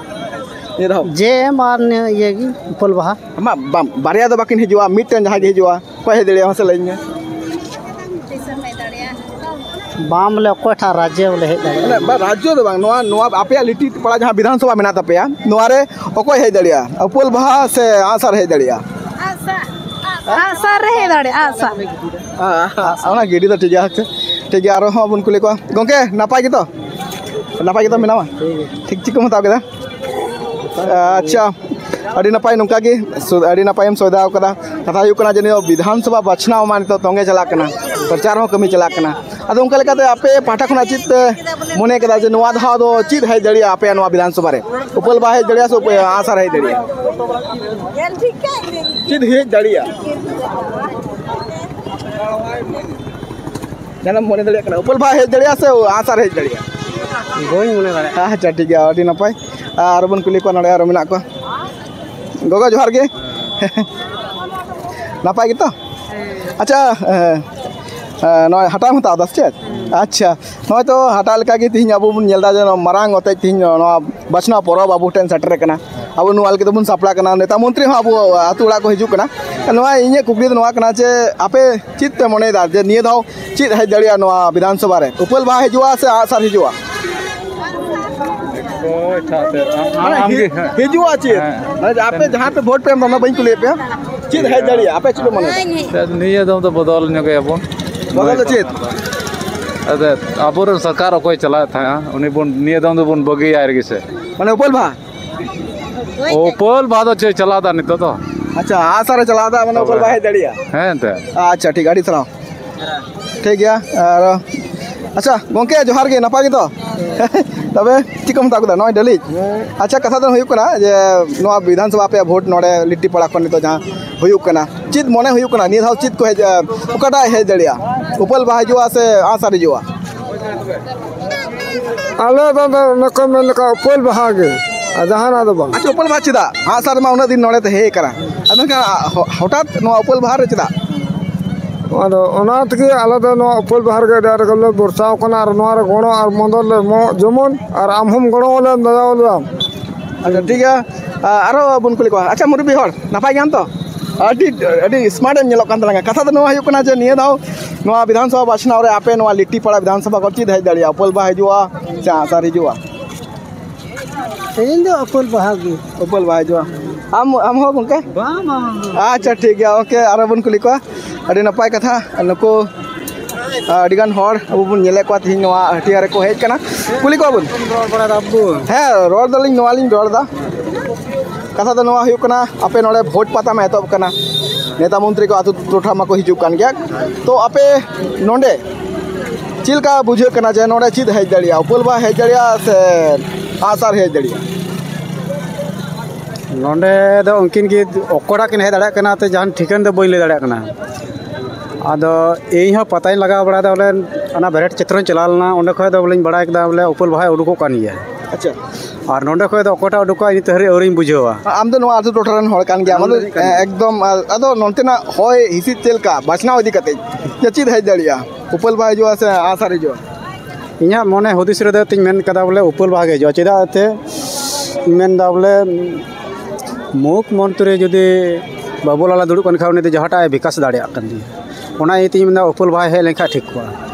ᱱᱤᱭᱟᱹ ᱫᱷᱟᱣ? ᱡᱮ ᱮᱢ ᱟᱨ ᱱᱤᱭᱟᱹ ᱤᱭᱟᱹ ᱜᱮ, ᱩᱯᱟᱹᱞ ᱵᱟᱦᱟ᱾ ᱟᱢᱟᱜ ᱵᱟᱝ, ᱵᱟᱨᱭᱟ ᱫᱚ ᱵᱟᱹᱠᱤᱱ ᱦᱤᱡᱩᱜᱼᱟ, ᱢᱤᱫᱴᱮᱱ ᱡᱟᱦᱟᱸᱭ ᱜᱮ ᱦᱤᱡᱩᱜᱼᱟ᱾ ᱚᱠᱚᱭ ᱦᱮᱡ ᱫᱟᱲᱮᱭᱟᱜᱼᱟ, ᱢᱟᱥᱮ ᱞᱟᱹᱭᱟᱹᱧ ᱢᱮ᱾ ᱛᱤᱥᱮᱢ ᱦᱮᱡ ᱫᱟᱲᱮᱭᱟᱜᱼᱟ? ᱵᱟᱝ ᱵᱚᱞᱮ, ᱚᱠᱚᱭᱴᱟᱜ ᱨᱟᱡᱽᱡᱚ ᱵᱚᱞᱮ ᱦᱮᱡ ᱫᱟᱲᱮᱭᱟᱜᱼᱟ? ᱢᱟᱱᱮ, ᱵᱟ, ᱨᱟᱡᱽᱡᱚ ᱫᱚ ᱵᱟᱝ, ᱱᱚᱣᱟ, ᱱᱚᱣᱟ ᱟᱯᱮᱭᱟᱜ ᱞᱤᱴᱤ ᱯᱟᱲᱟ ᱡᱟᱦᱟᱸ ᱵᱤᱫᱷᱟᱱ ᱥᱚᱵᱷᱟ ᱢᱮᱱᱟᱜ ᱛᱟᱯᱮᱭᱟ, ᱱᱚᱣᱟ ᱨᱮ ᱚᱠᱚᱭ ᱦᱮᱡ ᱫᱟᱲᱮᱭᱟᱜᱼᱟ? ᱩᱯᱟᱹᱞ ᱵᱟᱦᱟ ᱥᱮ ᱟᱜᱼᱥᱟᱨ ᱦᱮᱡ ᱫᱟᱲᱮᱭᱟᱜᱼᱟ? ᱟᱜᱼᱥᱟᱨ᱾ ᱟᱜᱼᱥᱟᱨ ᱨᱮ ᱦᱮᱡ ᱫᱟᱲᱮᱭᱟᱜᱼᱟ, ᱟᱜᱼᱥᱟᱨ᱾ ᱟ, ᱟ, ᱚᱱᱟ ᱜᱤᱰᱤ ᱫᱚ ᱴᱷᱤᱠ ᱜᱮᱭᱟ, ᱟᱪᱪᱷᱟ, ᱴᱷᱤᱠ ᱜᱮᱭᱟ᱾ ᱟᱨᱚ ᱦᱚᱸ ᱵᱚᱱ ᱠᱩᱞᱤ ᱠᱚᱣᱟ᱾ ᱜᱚᱝᱠᱮ, ᱱᱟᱯᱟᱭ ᱜᱮᱛᱚ? ᱱᱟᱯᱟᱭ ᱜᱮᱛᱚ ᱢᱮᱱᱟᱢᱟ? ᱴᱷᱤᱠ ᱜᱮᱭᱟ᱾ ᱴᱷᱤᱠ, ᱪᱮᱫ ᱠᱚᱢ ᱦᱟᱛᱟᱣ ᱠᱮᱫᱟ? ᱟᱪᱪᱷᱟ, ᱟᱹᱰᱤ ᱱᱟᱯᱟᱭ, ᱱᱚᱝᱠᱟ ᱜᱮ ᱥᱩ-, ᱟᱹᱰᱤ ᱱᱟᱯᱟᱭᱮᱢ ᱥᱚᱭᱫᱟ ᱟᱠᱟᱫᱟ᱾ ᱠᱟᱛᱷᱟ ᱦᱩᱭᱩᱜ ᱠᱟᱱᱟ ᱡᱮ ᱱᱤᱭᱟᱹ ᱵᱤᱫᱷᱟᱱ ᱥᱚᱵᱷᱟ ᱵᱟᱪᱷᱱᱟᱣ ᱢᱟ ᱱᱤᱛᱚᱜ ᱛᱚᱸᱜᱮ ᱪᱟᱞᱟᱜ ᱠᱟᱱᱟ, ᱯᱨᱚᱪᱟᱨ ᱦᱚᱸ ᱠᱟᱹᱢᱤ ᱪᱟᱞᱟᱜ ᱠᱟᱱᱟ᱾ ᱟᱫᱚ ᱚᱱᱠᱟ ᱞᱮᱠᱟᱛᱮ ᱟᱯᱮ ᱯᱟᱦᱴᱟ ᱠᱷᱚᱱᱟᱜ ᱪᱮᱫ ᱯᱮ ᱢᱚᱱᱮ ᱠᱮᱫᱟ ᱡᱮ ᱱᱚᱣᱟ ᱫᱷᱟᱣ ᱫᱚ ᱪᱮᱫ ᱦᱮᱡ ᱫᱟᱲᱮᱭᱟᱜᱼᱟ ᱟᱯᱮᱭᱟᱜ ᱱᱚᱣᱟ ᱵᱤᱫᱷᱟᱱ ᱥᱚᱵᱷᱟ ᱨᱮ? ᱩᱯᱟᱹᱞ ᱵᱟᱦᱟ ᱦᱮᱡ ᱫᱟᱲᱮᱭᱟᱜᱼᱟ ᱥᱮ ᱩᱯᱟᱹ-, ᱟᱜᱼᱥᱟᱨ ᱦᱮᱡ ᱫᱟᱲᱮᱭᱟᱜᱼᱟ? ᱪᱮᱫ ᱦᱮᱡ ᱫᱟᱲᱮᱭᱟᱜᱼᱟ? ᱡᱟᱦᱟᱱᱟᱜ ᱢᱚᱱᱮ ᱫᱟᱲᱮᱭᱟᱜ ᱠᱟᱱᱟ, ᱩᱯᱟᱹᱞ ᱵᱟᱦᱟ ᱦᱮᱡ ᱫᱟᱲᱮᱭᱟᱜᱼᱟ ᱥᱮ ᱟᱜᱼᱥᱟᱨ ᱦᱮᱡ ᱫᱟᱲᱮᱭᱟᱜᱼᱟ? ᱵᱟᱹᱧ ᱢᱚᱱᱮ ᱫᱟᱲᱮᱭᱟᱜᱼᱟ᱾ ᱟᱪᱪᱷᱟ, ᱴᱷᱤᱠ ᱜᱮᱭᱟ, ᱟᱹᱰᱤ ᱱᱟᱯᱟᱭ᱾ ᱟᱨ ᱵᱚᱱ ᱠᱩᱞᱤ ᱠᱚᱣᱟ, ᱱᱚᱰᱮ ᱟᱨᱚ ᱢᱮᱱᱟᱜ ᱠᱚᱣᱟ᱾ ᱜᱚᱜᱚ, ᱡᱚᱦᱟᱨ ᱜᱮ᱾ ᱱᱟᱯᱟᱭ ᱜᱮᱛᱚ? ᱟᱪᱪᱷᱟ, ᱮ, ᱮ, ᱱᱚᱜᱼᱚᱭ ᱦᱟᱴᱟᱜ ᱮᱢ ᱦᱟᱛᱟᱣ ᱮᱫᱟ ᱥᱮ ᱪᱮᱫ? ᱟᱪᱪᱷᱟ, ᱱᱚᱜᱼᱚᱭ ᱛᱚ ᱦᱟᱴᱟᱜ ᱞᱮᱠᱟᱜᱮ ᱛᱤᱦᱤᱧ ᱟᱵᱚ ᱵᱚᱱ ᱧᱮᱞ ᱮᱫᱟ ᱡᱮ ᱱᱚᱣᱟ ᱢᱟᱨᱟᱝ ᱚᱛᱮᱡ ᱛᱤᱦᱤᱧ ᱱᱚᱣᱟ ᱵᱟᱪᱷᱱᱟᱣ ᱯᱚᱨᱚᱵᱽ ᱟᱵᱚ ᱴᱷᱮᱱ ᱥᱮᱴᱮᱨ ᱟᱠᱟᱱᱟ᱾ ᱟᱵᱚ ᱱᱚᱣᱟ ᱞᱟᱹᱜᱤᱫ ᱫᱚᱵᱚᱱ ᱥᱟᱯᱲᱟᱜ ᱠᱟᱱᱟ, ᱱᱮᱛᱟ ᱢᱚᱱᱛᱨᱤ ᱦᱚᱸ ᱟᱵᱚ ᱟᱹᱛᱩ ᱚᱲᱟᱜ ᱠᱚ ᱦᱤᱡᱩᱜ ᱠᱟᱱᱟ᱾ ᱱᱚᱣᱟ ᱤᱧᱟᱹᱜ ᱠᱩᱠᱞᱤ ᱫᱚ ᱱᱚᱣᱟ ᱠᱟᱱᱟ ᱡᱮ ᱟᱯᱮ ᱪᱮᱫ ᱯᱮ ᱢᱚᱱᱮᱭᱮᱫᱟ ᱡᱮ ᱱᱤᱭᱟᱹ ᱫᱷᱟᱣ ᱪᱮᱫ ᱦᱮᱡ ᱫᱟᱲᱮᱭᱟᱜᱼᱟ ᱱᱚᱣᱟ ᱵᱤᱫᱷᱟᱱ ᱥᱚᱵᱷᱟ ᱨᱮ? ᱩᱯᱟᱹᱞ ᱵᱟᱦᱟ ᱦᱤᱡᱩᱜᱼᱟ ᱥᱮ ᱟᱜᱼᱥᱟᱨ ᱦᱤᱡᱩᱜᱼᱟ? ᱟᱢ, ᱢᱟᱱᱮ ᱟᱢ ᱦᱤ-, ᱜᱮ, ᱦᱮᱸ᱾ ᱦᱤᱡᱩᱜᱼᱟ ᱪᱮᱫ? ᱦᱮᱸ᱾ ᱢᱟᱱᱮ ᱟᱯᱮ ᱡᱟᱦᱟᱸ ᱯᱮ ᱵᱷᱳᱴ ᱯᱮ ᱮᱢ ᱮᱫᱟ, ᱚᱱᱟ ᱵᱟᱹᱧ ᱠᱩᱞᱤᱭᱮᱫ ᱯᱮᱭᱟ᱾ ᱪᱮᱫ ᱦᱮᱡ ᱫᱟᱲᱮᱭᱟᱜᱼᱟ? ᱟᱯᱮ ᱪᱮᱫ ᱯᱮ ᱢᱚᱱᱮᱭᱮᱫᱟ? ᱱᱤᱭᱟᱹ ᱫᱚᱢ ᱫᱚ ᱵᱚᱫᱚᱞ ᱧᱚᱜ ᱜᱮᱭᱟᱵᱚᱱ᱾ ᱵᱚᱫᱚᱞ ᱫᱚ ᱪᱮᱫ? ᱟᱫᱚ ᱟᱵᱚᱨᱮᱱ ᱥᱚᱨᱠᱟᱨ ᱚᱠᱚᱭ ᱪᱟᱞᱟᱣᱮᱫ ᱛᱟᱦᱮᱸᱜᱼᱟ, ᱩᱱᱤ ᱵᱚᱱ, ᱱᱤᱭᱟᱹ ᱫᱚᱢ ᱫᱚᱵᱚᱱ ᱵᱟᱹᱜᱤᱭᱟ ᱟᱨ ᱜᱮᱥᱮ᱾ ᱢᱟᱱᱮ ᱩᱯᱟᱹᱞ ᱵᱟᱦᱟ? ᱩᱯᱟᱹᱞ ᱵᱟᱦᱟ ᱫᱚ ᱪᱮᱫ ᱪᱟᱞᱟᱣ ᱫᱟ ᱱᱤᱛᱚᱜ ᱫᱚ? ᱟᱪᱪᱷᱟ, ᱟᱜᱼᱥᱟᱨ ᱮ ᱪᱟᱞᱟᱣ ᱫᱟ, ᱢᱟᱱᱮ ᱩᱯᱟᱹᱞ ᱵᱟᱦᱟ ᱦᱮᱡ ᱫᱟᱲᱮᱭᱟᱜᱼᱟ? ᱦᱮᱸ, ᱮᱱᱛᱮ᱾ ᱟᱪᱪᱷᱟ, ᱴᱷᱤᱠ, ᱟᱹᱰᱤ ᱥᱟᱨᱦᱟᱣ᱾ ᱴᱷᱤᱠ ᱜᱮᱭᱟ, ᱟᱨ ᱟᱪᱪᱷᱟ, ᱜᱚᱝᱠᱮ, ᱡᱚᱦᱟᱨ ᱜᱮ, ᱱᱟᱯᱟᱭ ᱜᱮᱛᱚ? ᱛᱚᱵᱮ ᱪᱮᱫ ᱠᱚᱢ ᱦᱟᱛᱟᱣ ᱠᱮᱫᱟ? ᱱᱚᱜᱼᱚᱭ ᱰᱟᱹᱞᱤᱡ? ᱟᱪᱪᱷᱟ, ᱠᱟᱛᱷᱟ ᱫᱚ ᱦᱩᱭᱩᱜ ᱠᱟᱱᱟ ᱡᱮ ᱱᱚᱣᱟ ᱵᱤᱫᱷᱟᱱ ᱥᱚᱵᱷᱟ ᱟᱯᱮᱭᱟᱜ ᱵᱷᱳᱴ ᱱᱚᱰᱮ ᱞᱤᱴᱤᱯᱟᱲᱟ ᱠᱷᱚᱱ ᱱᱤᱛᱚᱜ ᱡᱟᱦᱟᱸ ᱦᱩᱭᱩᱜ ᱠᱟᱱᱟ, ᱪᱮᱫ ᱢᱚᱱᱮ ᱦᱩᱭᱩᱜ ᱠᱟᱱᱟ ᱱᱤᱭᱟᱹ ᱫᱷᱟᱣ ᱪᱮᱫ ᱠᱚ ᱦᱮᱡ, ᱚᱠᱟᱴᱟᱜ ᱦᱮᱡ ᱫᱟᱲᱮᱭᱟᱜᱼᱟ? ᱩᱯᱟᱹᱞ ᱵᱟᱦᱟ ᱦᱤᱡᱩᱜᱼᱟ ᱥᱮ ᱟᱜᱼᱥᱟᱨ ᱦᱤᱡᱩᱜᱼᱟ? ᱟᱞᱮ ᱫᱚ, ᱫᱚ ᱚᱱᱮ ᱠᱚ ᱢᱮᱱ ᱞᱮᱠᱟ ᱩᱯᱟᱹᱞ ᱵᱟᱦᱟ ᱜᱮ, ᱟᱨ ᱡᱟᱦᱟᱱᱟᱜ ᱫᱚ ᱵᱟᱝ᱾ ᱟᱪᱪᱷᱟ, ᱩᱯᱟᱹᱞ ᱵᱟᱦᱟ ᱪᱮᱫᱟᱜ? ᱟᱜᱼᱥᱟᱨ ᱢᱟ ᱩᱱᱟᱹᱜ ᱫᱤᱱ ᱱᱚᱰᱮ ᱛᱮ ᱦᱮᱡ ᱟᱠᱟᱱᱟ, ᱟᱫᱚ ᱢᱮᱱᱠᱷᱟᱱ ᱦᱚ-, ᱦᱚᱴᱟᱛ ᱱᱚᱣᱟ ᱩᱯᱟᱹᱞ ᱵᱟᱦᱟ ᱨᱮ ᱪᱮᱫᱟᱜ? ᱟᱫᱚ ᱚᱱᱟ ᱛᱮᱜᱮ ᱟᱞᱮ ᱫᱚ ᱱᱚᱣᱟ ᱩᱯᱟᱹᱞ ᱵᱟᱦᱟ ᱨᱮᱜᱮ ᱟᱹᱰᱤ ᱟᱸᱴ ᱜᱮᱞᱮ ᱵᱷᱚᱨᱥᱟᱣ ᱠᱟᱱᱟ, ᱟᱨ ᱱᱚᱣᱟ ᱨᱮ ᱜᱚᱲᱚ ᱟᱨ ᱢᱚᱫᱚᱫ ᱞᱮ ᱮᱢᱚᱜ ᱡᱮᱢᱚᱱ, ᱟᱨ ᱟᱢ ᱦᱚᱸᱢ ᱜᱚᱲᱚ ᱟᱞᱮ ᱫᱟᱭᱟ ᱟᱞᱮᱭᱟᱢ᱾ ᱟᱪᱪᱷᱟ, ᱴᱷᱤᱠ ᱜᱮᱭᱟ᱾ ᱟ-, ᱟᱨᱚ ᱵᱚᱱ ᱠᱩᱞᱤ ᱠᱚᱣᱟ᱾ ᱟᱪᱪᱷᱟ, ᱢᱩᱨᱵᱤ ᱦᱚᱲ, ᱱᱟᱯᱟᱭ ᱜᱮᱭᱟᱢ ᱛᱚ? ᱟᱹᱰᱤ, ᱟᱹᱰᱤ smart ᱮᱢ ᱧᱮᱞᱚᱜ ᱠᱟᱱ ᱛᱟᱞᱟᱝᱟ᱾ ᱠᱟᱛᱷᱟ ᱫᱚ ᱱᱚᱣᱟ ᱦᱩᱭᱩᱜ ᱠᱟᱱᱟ ᱡᱮ ᱱᱤᱭᱟᱹ ᱫᱷᱟᱣ ᱱᱚᱣᱟ ᱵᱤᱫᱷᱟᱱ ᱥᱚᱵᱷᱟ ᱵᱟᱪᱷᱱᱟᱣ ᱨᱮ ᱟᱯᱮ ᱱᱚᱣᱟ ᱞᱤᱴᱤᱯᱟᱲᱟ ᱵᱤᱫᱷᱟᱱ ᱥᱚᱵᱷᱟ ᱠᱷᱚᱱ ᱪᱮᱫ ᱦᱮᱡ ᱫᱟᱲᱮᱭᱟᱜᱼᱟ? ᱩᱯᱟᱹᱞ ᱵᱟᱦᱟ ᱦᱤᱡᱩᱜᱼᱟ ᱥᱮ ᱟᱜᱼᱥᱟᱨ ᱦᱤᱡᱩᱜᱼᱟ? ᱤᱧ ᱫᱚ ᱩᱯᱟᱹᱞ ᱵᱟᱦᱟ ᱜᱮ᱾ ᱩᱯᱟᱹᱞ ᱵᱟᱦᱟ ᱦᱤᱡᱩᱜᱼᱟ᱾ ᱟᱢ, ᱟᱢ ᱦᱚᱸ ᱜᱚᱝᱠᱮ? ᱵᱟᱝ, ᱵᱟᱝ, ᱵᱟᱝ, ᱵᱟᱝ᱾ ᱟᱪᱪᱷᱟ, ᱴᱷᱤᱠ ᱜᱮᱭᱟ, OK, ᱟᱨᱚ ᱵᱚᱱ ᱠᱩᱞᱤ ᱠᱚᱣᱟ᱾ ᱟᱹᱰᱤ ᱱᱟᱯᱟᱭ ᱠᱟᱛᱷᱟ᱾ ᱱᱩᱠᱩ, ᱟ, ᱟᱹᱰᱤᱜᱟᱱ ᱦᱚᱲ ᱟᱵᱚ ᱵᱚᱱ ᱧᱮᱞᱮᱫ ᱠᱚᱣᱟ ᱛᱤᱦᱤᱧ ᱱᱚᱣᱟ ᱦᱟᱹᱴᱤᱭᱟᱹ ᱨᱮᱠᱚ ᱦᱮᱡ ᱠᱟᱱᱟ᱾ ᱠᱩᱞᱤ ᱠᱚᱣᱟ ᱵᱚᱱ᱾ ᱨᱚᱲ ᱵᱟᱲᱟᱭ ᱫᱟ ᱟᱵᱚ᱾ ᱦᱮᱸ, ᱨᱚᱲ ᱫᱟᱞᱤᱧ, ᱱᱚᱣᱟ ᱞᱤᱧ ᱨᱚᱲ ᱮᱫᱟ᱾ ᱠᱟᱛᱷᱟ ᱫᱚ ᱱᱚᱣᱟ ᱦᱩᱭᱩᱜ ᱠᱟᱱᱟ, ᱟᱯᱮ ᱱᱚᱰᱮ ᱵᱷᱳᱴ ᱯᱟᱛᱟ ᱢᱟ ᱮᱛᱚᱦᱚᱵ ᱠᱟᱱᱟ, ᱱᱮᱛᱟ ᱢᱚᱱᱛᱨᱤ ᱠᱚ ᱟᱹᱛᱩ ᱴᱚᱴᱷᱟ ᱢᱟᱠᱚ ᱦᱤᱡᱩᱜ ᱠᱟᱱ ᱜᱮᱭᱟ, ᱛᱚ ᱟᱯᱮ ᱱᱚᱰᱮ ᱪᱮᱫ ᱞᱮᱠᱟ ᱵᱩᱡᱷᱟᱹᱜ ᱠᱟᱱᱟ ᱡᱮ ᱱᱚᱰᱮ ᱪᱮᱫ ᱦᱮᱡ ᱫᱟᱲᱮᱭᱟᱜᱼᱟ, ᱩᱯᱟᱹᱞ ᱵᱟᱦᱟ ᱦᱮᱡ ᱫᱟᱲᱮᱭᱟᱜᱼᱟ ᱥᱮ ᱟᱜᱼᱥᱟᱨ ᱦᱮᱡ ᱫᱟᱲᱮᱭᱟᱜᱼᱟ? ᱱᱚᱰᱮ ᱫᱚ ᱩᱱᱠᱤᱱ ᱜᱮ ᱚᱠᱚᱭᱴᱟᱜ ᱠᱤᱱ ᱦᱮᱡ ᱫᱟᱲᱮᱭᱟᱜ ᱠᱟᱱᱟ, ᱛᱚ ᱡᱟᱦᱟᱱ ᱴᱷᱤᱠᱟᱹᱱ ᱫᱚ ᱵᱟᱹᱧ ᱞᱟᱹᱭ ᱫᱟᱲᱮᱭᱟᱜ ᱠᱟᱱᱟ᱾ ᱟᱫᱚ ᱤᱧ ᱦᱚᱸ ᱯᱟᱛᱟᱧ ᱞᱟᱜᱟᱣ ᱵᱟᱲᱟᱭᱮᱫᱟ ᱵᱚᱞᱮ, ᱚᱱᱟ ᱵᱮᱨᱮᱴ ᱪᱤᱛᱨᱚᱧ ᱪᱟᱞᱟᱣ ᱞᱮᱱᱟ, ᱚᱸᱰᱮ ᱠᱷᱚᱱ ᱫᱚ ᱵᱚᱞᱮᱧ ᱵᱟᱲᱟᱭ ᱠᱮᱫᱟ ᱵᱚᱞᱮ ᱩᱯᱟᱹᱞ ᱵᱟᱦᱟᱭ ᱩᱰᱩᱠᱚᱜ ᱠᱟᱱ ᱜᱮᱭᱟ᱾ ᱟᱪᱪᱷᱟ᱾ ᱟᱨ ᱱᱚᱸᱰᱮ ᱠᱷᱚᱱ ᱫᱚ ᱚᱠᱚᱭᱴᱟᱜ ᱩᱰᱩᱠᱚᱜᱼᱟ, ᱤᱧ ᱱᱤᱛ ᱦᱟᱹᱨᱤᱡ ᱟᱹᱣᱨᱤᱧ ᱵᱩᱡᱷᱟᱹᱣᱟ᱾ ᱟᱢ ᱫᱚ ᱱᱚᱣᱟ ᱟᱹᱛᱩ ᱴᱚᱴᱷᱟ ᱨᱮᱱ ᱦᱚᱲ ᱠᱟᱱ ᱜᱮᱭᱟᱢ, ᱟᱢ ᱫᱚ ᱟᱹᱛᱩ ᱨᱤᱱᱤᱡ ᱠᱟᱱ ᱜᱮᱭᱟᱢ᱾ ᱮᱠᱫᱚᱢ, ᱟᱫᱚ ᱱᱚᱱᱛᱮᱱᱟᱜ ᱦᱚᱭ ᱦᱤᱸᱥᱤᱫ ᱪᱮᱫ ᱞᱮᱠᱟ ᱵᱟᱪᱷᱱᱟᱣ ᱤᱫᱤ ᱠᱟᱛᱮ, ᱡᱮ ᱪᱮᱫ ᱦᱮᱡ ᱫᱟᱲᱮᱭᱟᱜᱼᱟ, ᱩᱯᱟᱹᱞ ᱵᱟᱦᱟ ᱦᱤᱡᱩᱜᱼᱟ ᱥᱮ ᱟᱸᱜᱼᱥᱟᱨ ᱦᱤᱡᱩᱜᱼᱟ? ᱤᱧᱟᱹᱜ ᱢᱚᱱᱮ ᱦᱩᱫᱤᱥ ᱨᱮᱫᱚ ᱛᱤᱧ ᱢᱮᱱ ᱠᱟᱫᱟ ᱵᱚᱞᱮ ᱩᱯᱟᱹᱞ ᱵᱟᱦᱟ ᱜᱮ ᱦᱤᱡᱩᱜᱼᱟ᱾ ᱪᱮᱫᱟᱜ ᱮᱱᱛᱮ ᱤᱧ ᱢᱮᱱᱫᱟ ᱵᱚᱞᱮ ᱢᱩᱠᱷ ᱢᱚᱱᱛᱨᱤ ᱡᱩᱫᱤ ᱵᱟᱹᱵᱩᱞᱟᱞ ᱮ ᱫᱩᱲᱩᱵ ᱠᱟᱱ ᱠᱷᱟᱱ ᱩᱱᱤ ᱫᱚ ᱡᱟᱦᱟᱸᱴᱟᱜ ᱮ ᱵᱤᱠᱟᱥ ᱫᱟᱲᱮᱭᱟᱜ ᱠᱟᱱ ᱜᱮᱭᱟ᱾ ᱚᱱᱟ ᱤᱭᱟᱹᱛᱮᱧ ᱢᱮᱱᱫᱟ ᱩᱯᱟᱹᱞ ᱵᱟᱦᱟ ᱦᱮᱡ ᱞᱮᱱᱠᱷᱟᱱ ᱴᱷᱤᱠ ᱠᱚᱜᱼᱟ᱾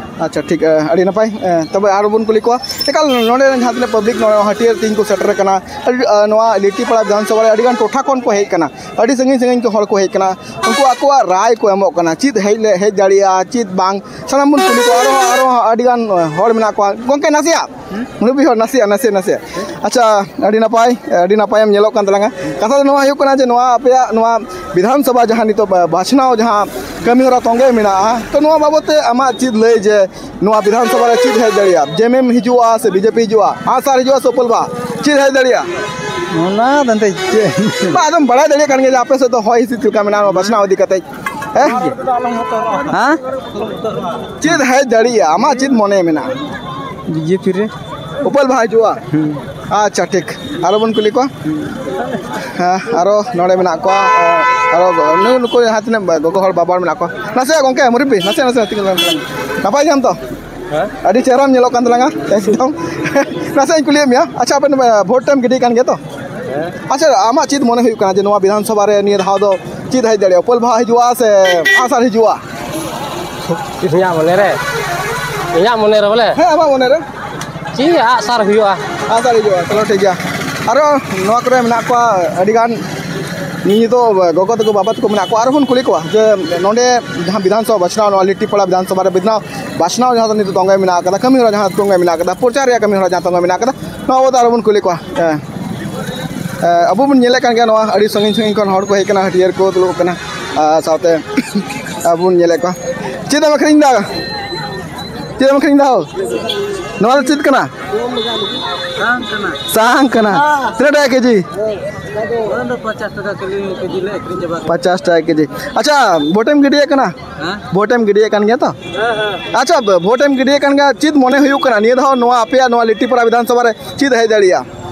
ᱟᱪᱪᱷᱟ, ᱴᱷᱤᱠ, ᱟᱹᱰᱤ ᱱᱟᱯᱟᱭ᱾ ᱛᱚᱵᱮ ᱟᱨ ᱵᱚᱱ ᱠᱩᱞᱤ ᱠᱚᱣᱟ, ᱮᱠᱟᱞ ᱱᱚᱰᱮ ᱨᱮᱱ ᱡᱟᱦᱟᱸ ᱛᱤᱱᱟᱹᱜ ᱯᱟᱵᱽᱞᱤᱠ ᱱᱚᱰᱮ ᱦᱟᱹᱴᱭᱟᱹ ᱨᱮ ᱛᱮᱦᱮᱧ ᱠᱚ ᱥᱮᱴᱮᱨ ᱟᱠᱟᱱᱟ, ᱟᱹᱰᱤ, ᱱᱚᱣᱟ ᱞᱤᱴᱤᱯᱟᱲᱟ ᱵᱤᱫᱷᱟᱱ ᱥᱚᱵᱷᱟ ᱨᱮ ᱟᱹᱰᱤ ᱜᱟᱱ ᱴᱚᱴᱷᱟ ᱠᱷᱚᱱ ᱠᱚ ᱦᱮᱡ ᱟᱠᱟᱱᱟ, ᱟᱹᱰᱤ ᱥᱟᱺᱜᱤᱧ ᱥᱟᱺᱜᱤᱧ ᱠᱚ ᱦᱚᱲ ᱠᱚ ᱦᱮᱡ ᱟᱠᱟᱱᱟ, ᱩᱱᱠᱩ ᱟᱠᱚᱣᱟᱜ ᱨᱟᱭ ᱠᱚ ᱮᱢᱚᱜ ᱠᱟᱱᱟ, ᱪᱮᱫ ᱦᱮᱡ ᱞᱮ ᱦᱮᱡ ᱫᱟᱲᱮᱭᱟᱜᱼᱟ, ᱪᱮᱫ ᱵᱟᱝ, ᱥᱟᱱᱟᱢ ᱵᱚᱱ ᱠᱩᱞᱤ ᱠᱚᱣᱟ᱾ ᱟᱨᱦᱚᱸ, ᱟᱨᱦᱚᱸ ᱟᱹᱰᱤ ᱜᱟᱱ ᱦᱚᱲ ᱢᱮᱱᱟᱜ ᱠᱚᱣᱟ᱾ ᱜᱚᱢᱠᱮ, ᱱᱟᱥᱮᱭᱟᱜ ᱢᱩᱨᱩᱵᱤ ᱦᱚᱲ, ᱱᱟᱥᱮᱭᱟᱜ, ᱱᱟᱥᱮᱭᱟᱜ, ᱱᱟᱥᱮᱭᱟᱜ᱾ ᱟᱪᱪᱷᱟ, ᱟᱹᱰᱤ ᱱᱟᱯᱟᱭ, ᱟᱹᱰᱤ ᱱᱟᱯᱟᱭᱮᱢ ᱧᱮᱞᱚᱜ ᱠᱟᱱ ᱛᱟᱞᱟᱝᱟ᱾ ᱠᱟᱛᱷᱟ ᱫᱚ ᱱᱚᱣᱟ ᱦᱩᱭᱩᱜ ᱠᱟᱱᱟ ᱡᱮ ᱱᱚᱣᱟ ᱟᱯᱮᱭᱟᱜ ᱱᱚᱣᱟ ᱵᱤᱫᱷᱟᱱ ᱥᱚᱵᱷᱟ ᱡᱟᱦᱟᱸ ᱱᱤᱛᱚᱜ ᱵᱟ-, ᱵᱟᱪᱷᱱᱟᱣ ᱡᱟᱦᱟᱸ ᱠᱟᱹᱢᱤ ᱦᱚᱨᱟ ᱛᱚᱸᱜᱮ ᱢᱮᱱᱟᱜᱼᱟ, ᱛᱚ ᱱᱚᱣᱟ ᱵᱟᱵᱚᱛ ᱛᱮ ᱟᱢᱟᱜ ᱪᱮᱫ ᱞᱟᱹᱭ ᱡᱮ ᱱᱚᱣᱟ ᱵᱤᱫᱷᱟᱱ ᱥᱚᱵᱷᱟ ᱨᱮ ᱪᱮᱫ ᱦᱮᱡ ᱫᱟᱲᱮᱭᱟᱜᱼᱟ? ᱡᱮ ᱮᱢ ᱮᱢ ᱦᱤᱡᱩᱜᱼᱟ ᱥᱮ ᱵᱤ ᱡᱮ ᱯᱤ ᱦᱤᱡᱩᱜᱼᱟ? ᱟᱸᱜᱼᱥᱟᱨ ᱦᱤᱡᱩᱜᱼᱟ ᱥᱮ ᱩᱯᱟᱹᱞ ᱵᱟᱦᱟ? ᱪᱮᱫ ᱦᱮᱡ ᱫᱟᱲᱮᱭᱟᱜᱼᱟ? ᱚᱱᱟ ᱫᱚ ᱮᱱᱛᱮᱫ ᱪᱮᱫ? ᱵᱟ, ᱟᱫᱚᱢ ᱵᱟᱲᱟᱭ ᱫᱟᱲᱮᱭᱟᱜ ᱠᱟᱱ ᱜᱮᱭᱟ ᱡᱮ ᱟᱯᱮ ᱥᱮᱫ ᱫᱚ ᱦᱚᱭ ᱦᱤᱸᱥᱤᱫ ᱪᱮᱫ ᱞᱮᱠᱟ ᱢᱮᱱᱟᱜᱼᱟ ᱱᱚᱣᱟ ᱵᱟᱪᱷᱱᱟᱣ ᱤᱫᱤ ᱠᱟᱛᱮ? ᱦᱮᱸ? ᱦᱮᱸ? ᱪᱮᱫ ᱦᱮᱡ ᱫᱟᱲᱮᱭᱟᱜᱼᱟ? ᱟᱢᱟᱜ ᱪᱮᱫ ᱢᱚᱱᱮ ᱢᱮᱱᱟᱜᱼᱟ? ᱵᱤ ᱡᱮ ᱯᱤ ᱨᱮ᱾ ᱩᱯᱟᱹᱞ ᱵᱟᱦᱟ ᱦᱤᱡᱩᱜᱼᱟ? ᱦᱩᱸ᱾ ᱟᱪᱪᱷᱟ, ᱴᱷᱤᱠ᱾ ᱟᱨᱚ ᱵᱚᱱ ᱠᱩᱞᱤ ᱠᱚᱣᱟ᱾ ᱦᱮᱸ, ᱟᱨᱚ ᱱᱚᱰᱮ ᱢᱮᱱᱟᱜ ᱠᱚᱣᱟ, ᱟᱨᱚ ᱱᱩ-, ᱱᱩᱠᱩ ᱡᱟᱦᱟᱸ ᱛᱤᱱᱟᱹᱜ ᱜᱚᱜᱚ ᱦᱚᱲ, ᱵᱟᱵᱟ ᱦᱚᱲ ᱢᱮᱱᱟᱜ ᱠᱚᱣᱟ᱾ ᱱᱟᱥᱮᱭᱟᱜ ᱜᱚᱢᱠᱮ, ᱢᱩᱨᱩᱵᱵᱤ, ᱱᱟᱥᱮ, ᱱᱟᱥᱮ, ᱛᱤᱸᱜᱩ ᱞᱮᱱ ᱛᱟᱞᱟᱝ᱾ ᱱᱟᱯᱟᱭ ᱜᱮᱭᱟᱢ ᱛᱚ? ᱦᱮᱸ? ᱟᱹᱰᱤ ᱪᱮᱦᱨᱟᱢ ᱧᱮᱞᱚᱜ ᱠᱟᱱ ᱛᱟᱞᱟᱝᱟ, ᱮᱠᱫᱚᱢ᱾ ᱱᱟᱥᱮ ᱤᱧ ᱠᱩᱞᱤᱭᱮᱫ ᱢᱮᱭᱟ, ᱟᱪᱪᱷᱟ, ᱟᱵᱮᱱ, ᱮ, ᱵᱷᱳᱴ ᱴᱟᱭᱤᱢ ᱜᱤᱰᱤ ᱠᱟᱱ ᱜᱮᱭᱟ ᱛᱚ? ᱦᱮᱸ᱾ ᱟᱪᱪᱷᱟ, ᱟᱢᱟᱜ ᱪᱮᱫ ᱢᱚᱱᱮ ᱦᱩᱭᱩᱜ ᱠᱟᱱᱟ ᱡᱮ ᱱᱚᱣᱟ ᱵᱤᱫᱷᱟᱱ ᱥᱚᱵᱷᱟ ᱨᱮ ᱱᱤᱭᱟᱹ ᱫᱷᱟᱣ ᱫᱚ ᱪᱮᱫ ᱦᱮᱡ ᱫᱟᱲᱮᱭᱟᱜᱼᱟ? ᱩᱯᱟᱹᱞ ᱵᱟᱦᱟ ᱦᱤᱡᱩᱜᱼᱟ ᱥᱮ ᱟᱸᱜᱼᱥᱟᱨ ᱦᱤᱡᱩᱜᱼᱟ? ᱤᱧᱟᱹᱜ ᱢᱚᱱᱮ ᱨᱮ, ᱤᱧᱟᱹᱜ ᱢᱚᱱᱮ ᱨᱮ ᱵᱚᱞᱮ ᱦᱮᱸ, ᱟᱢᱟᱜ ᱢᱚᱱᱮ ᱨᱮ? ᱪᱮᱫ ᱟᱸᱜᱼᱥᱟᱨ ᱦᱩᱭᱩᱜᱼᱟ? ᱟᱸᱜᱼᱥᱟᱨ ᱦᱤᱡᱩᱜᱼᱟ, ᱪᱚᱞᱚ ᱴᱷᱤᱠ ᱜᱮᱭᱟ᱾ ᱟᱨᱚ ᱱᱚᱣᱟ ᱠᱚᱨᱮ ᱢᱮᱱᱟᱜ ᱠᱚᱣᱟ ᱟᱹᱰᱤᱜᱟᱱ, ᱱᱤᱭᱟᱹ ᱫᱚ ᱜᱚᱜᱚ ᱛᱟᱠᱚ, ᱵᱟᱵᱟ ᱛᱟᱠᱚ ᱢᱮᱱᱟᱜ ᱠᱚᱣᱟ᱾ ᱟᱨᱚ ᱵᱚᱱ ᱠᱩᱞᱤ ᱠᱚᱣᱟ ᱡᱮ ᱱᱚᱰᱮ ᱡᱟᱦᱟᱸ ᱵᱤᱫᱷᱟᱱ ᱥᱚᱵᱷᱟ ᱵᱟᱪᱷᱱᱟᱣ, ᱱᱚᱣᱟ ᱞᱤᱴᱤᱯᱟᱲᱟ ᱵᱤᱫᱷᱟᱱ ᱥᱚᱵᱷᱟ ᱨᱮ ᱵᱤᱫᱷᱱᱟᱣ ᱵᱟᱪᱷᱱᱟᱣ ᱡᱟᱦᱟᱸ ᱫᱚ ᱱᱤᱛᱚᱜ ᱛᱚᱸᱜᱮ ᱢᱮᱱᱟᱜ ᱟᱠᱟᱫᱟ, ᱠᱟᱹᱢᱤ ᱦᱚᱨᱟ ᱡᱟᱦᱟᱸ ᱛᱚᱸᱜᱮ ᱢᱮᱱᱟᱜ ᱟᱠᱟᱫᱟ, ᱯᱨᱚᱪᱟᱨ ᱨᱮᱭᱟᱜ ᱠᱟᱹᱢᱤ ᱦᱚᱨᱟ ᱡᱟᱦᱟᱸ ᱛᱚᱸᱜᱮ ᱢᱮᱱᱟᱜ ᱟᱠᱟᱫᱟ, ᱱᱚᱣᱟ ᱵᱟᱵᱚᱫ ᱟᱨᱚ ᱵᱚᱱ ᱠᱩᱞᱤ ᱠᱚᱣᱟ᱾ ᱦᱮᱸ᱾ ᱮ, ᱟᱵᱚ ᱵᱚᱱ ᱧᱮᱞᱮᱫ ᱠᱟᱱ ᱜᱮᱭᱟ, ᱱᱚᱣᱟ ᱟᱹᱰᱤ ᱥᱟᱺᱜᱤᱧ ᱥᱟᱺᱜᱤᱧ ᱠᱷᱚᱱ ᱦᱚᱲ ᱠᱚ ᱦᱮᱡ ᱟᱠᱟᱱᱟ, ᱦᱟᱹᱴᱭᱟᱹ ᱨᱮᱠᱚ ᱫᱩᱲᱩᱵ ᱟᱠᱟᱱᱟ᱾ ᱟᱨ ᱥᱟᱶᱛᱮ ᱟᱵᱚ ᱵᱚᱱ ᱧᱮᱞᱮᱫ ᱠᱚᱣᱟ᱾ ᱪᱮᱫ ᱮᱢ ᱟᱹᱠᱷᱨᱤᱧ ᱮᱫᱟ? ᱪᱮᱫ ᱮᱢ ᱟᱹᱠᱷᱨᱤᱧ ᱮᱫᱟ ᱦᱳ? ᱱᱚᱣᱟ ᱫᱚ ᱪᱮᱫ ᱠᱟᱱᱟ? ᱥᱟᱝ ᱠᱟᱱᱟ᱾ ᱥᱟᱝ ᱠᱟᱱᱟ᱾ ᱛᱤᱱᱟᱹᱜ ᱴᱟᱠᱟ ᱠᱮᱡᱤ? ᱚᱱᱟ ᱫᱚ ᱯᱚᱧᱪᱟᱥ ᱴᱟᱠᱟ ᱠᱤᱞᱳ, ᱠᱮᱡᱤ ᱞᱮ ᱟᱹᱠᱷᱨᱤᱧ ᱪᱟᱵᱟ ᱠᱮᱫᱟ᱾ ᱯᱚᱧᱪᱟᱥ ᱴᱟᱠᱟ ᱠᱮᱡᱤ᱾ ᱟᱪᱪᱷᱟ, ᱵᱷᱳᱴᱮᱢ ᱜᱤᱰᱤᱭᱮᱫ ᱠᱟᱱᱟ? ᱦᱮᱸ? ᱵᱷᱳᱴᱮᱢ ᱜᱤᱰᱤᱭᱮᱫ ᱠᱟᱱ ᱜᱮᱭᱟ ᱛᱚ? ᱦᱮᱸ, ᱦᱮᱸ᱾ ᱟᱪᱪᱷᱟ, ᱵᱷᱳᱴᱮᱢ ᱜᱤᱰᱤᱭᱮᱫ ᱠᱟᱱ ᱜᱮᱭᱟ, ᱪᱮᱫ ᱢᱚᱱᱮ ᱦᱩᱭᱩᱜ ᱠᱟᱱᱟ ᱱᱤᱭᱟᱹ ᱫᱷᱟᱣ ᱱᱚᱣᱟ ᱟᱯᱮᱭᱟᱜ ᱱᱚᱣᱟ ᱞᱤᱴᱤᱯᱟᱲᱟ ᱵᱤᱫᱷᱟᱱ ᱥᱚᱵᱷᱟ ᱨᱮ ᱪᱮᱫ ᱦᱮᱡ ᱫᱟᱲᱮᱭᱟᱜᱼᱟ?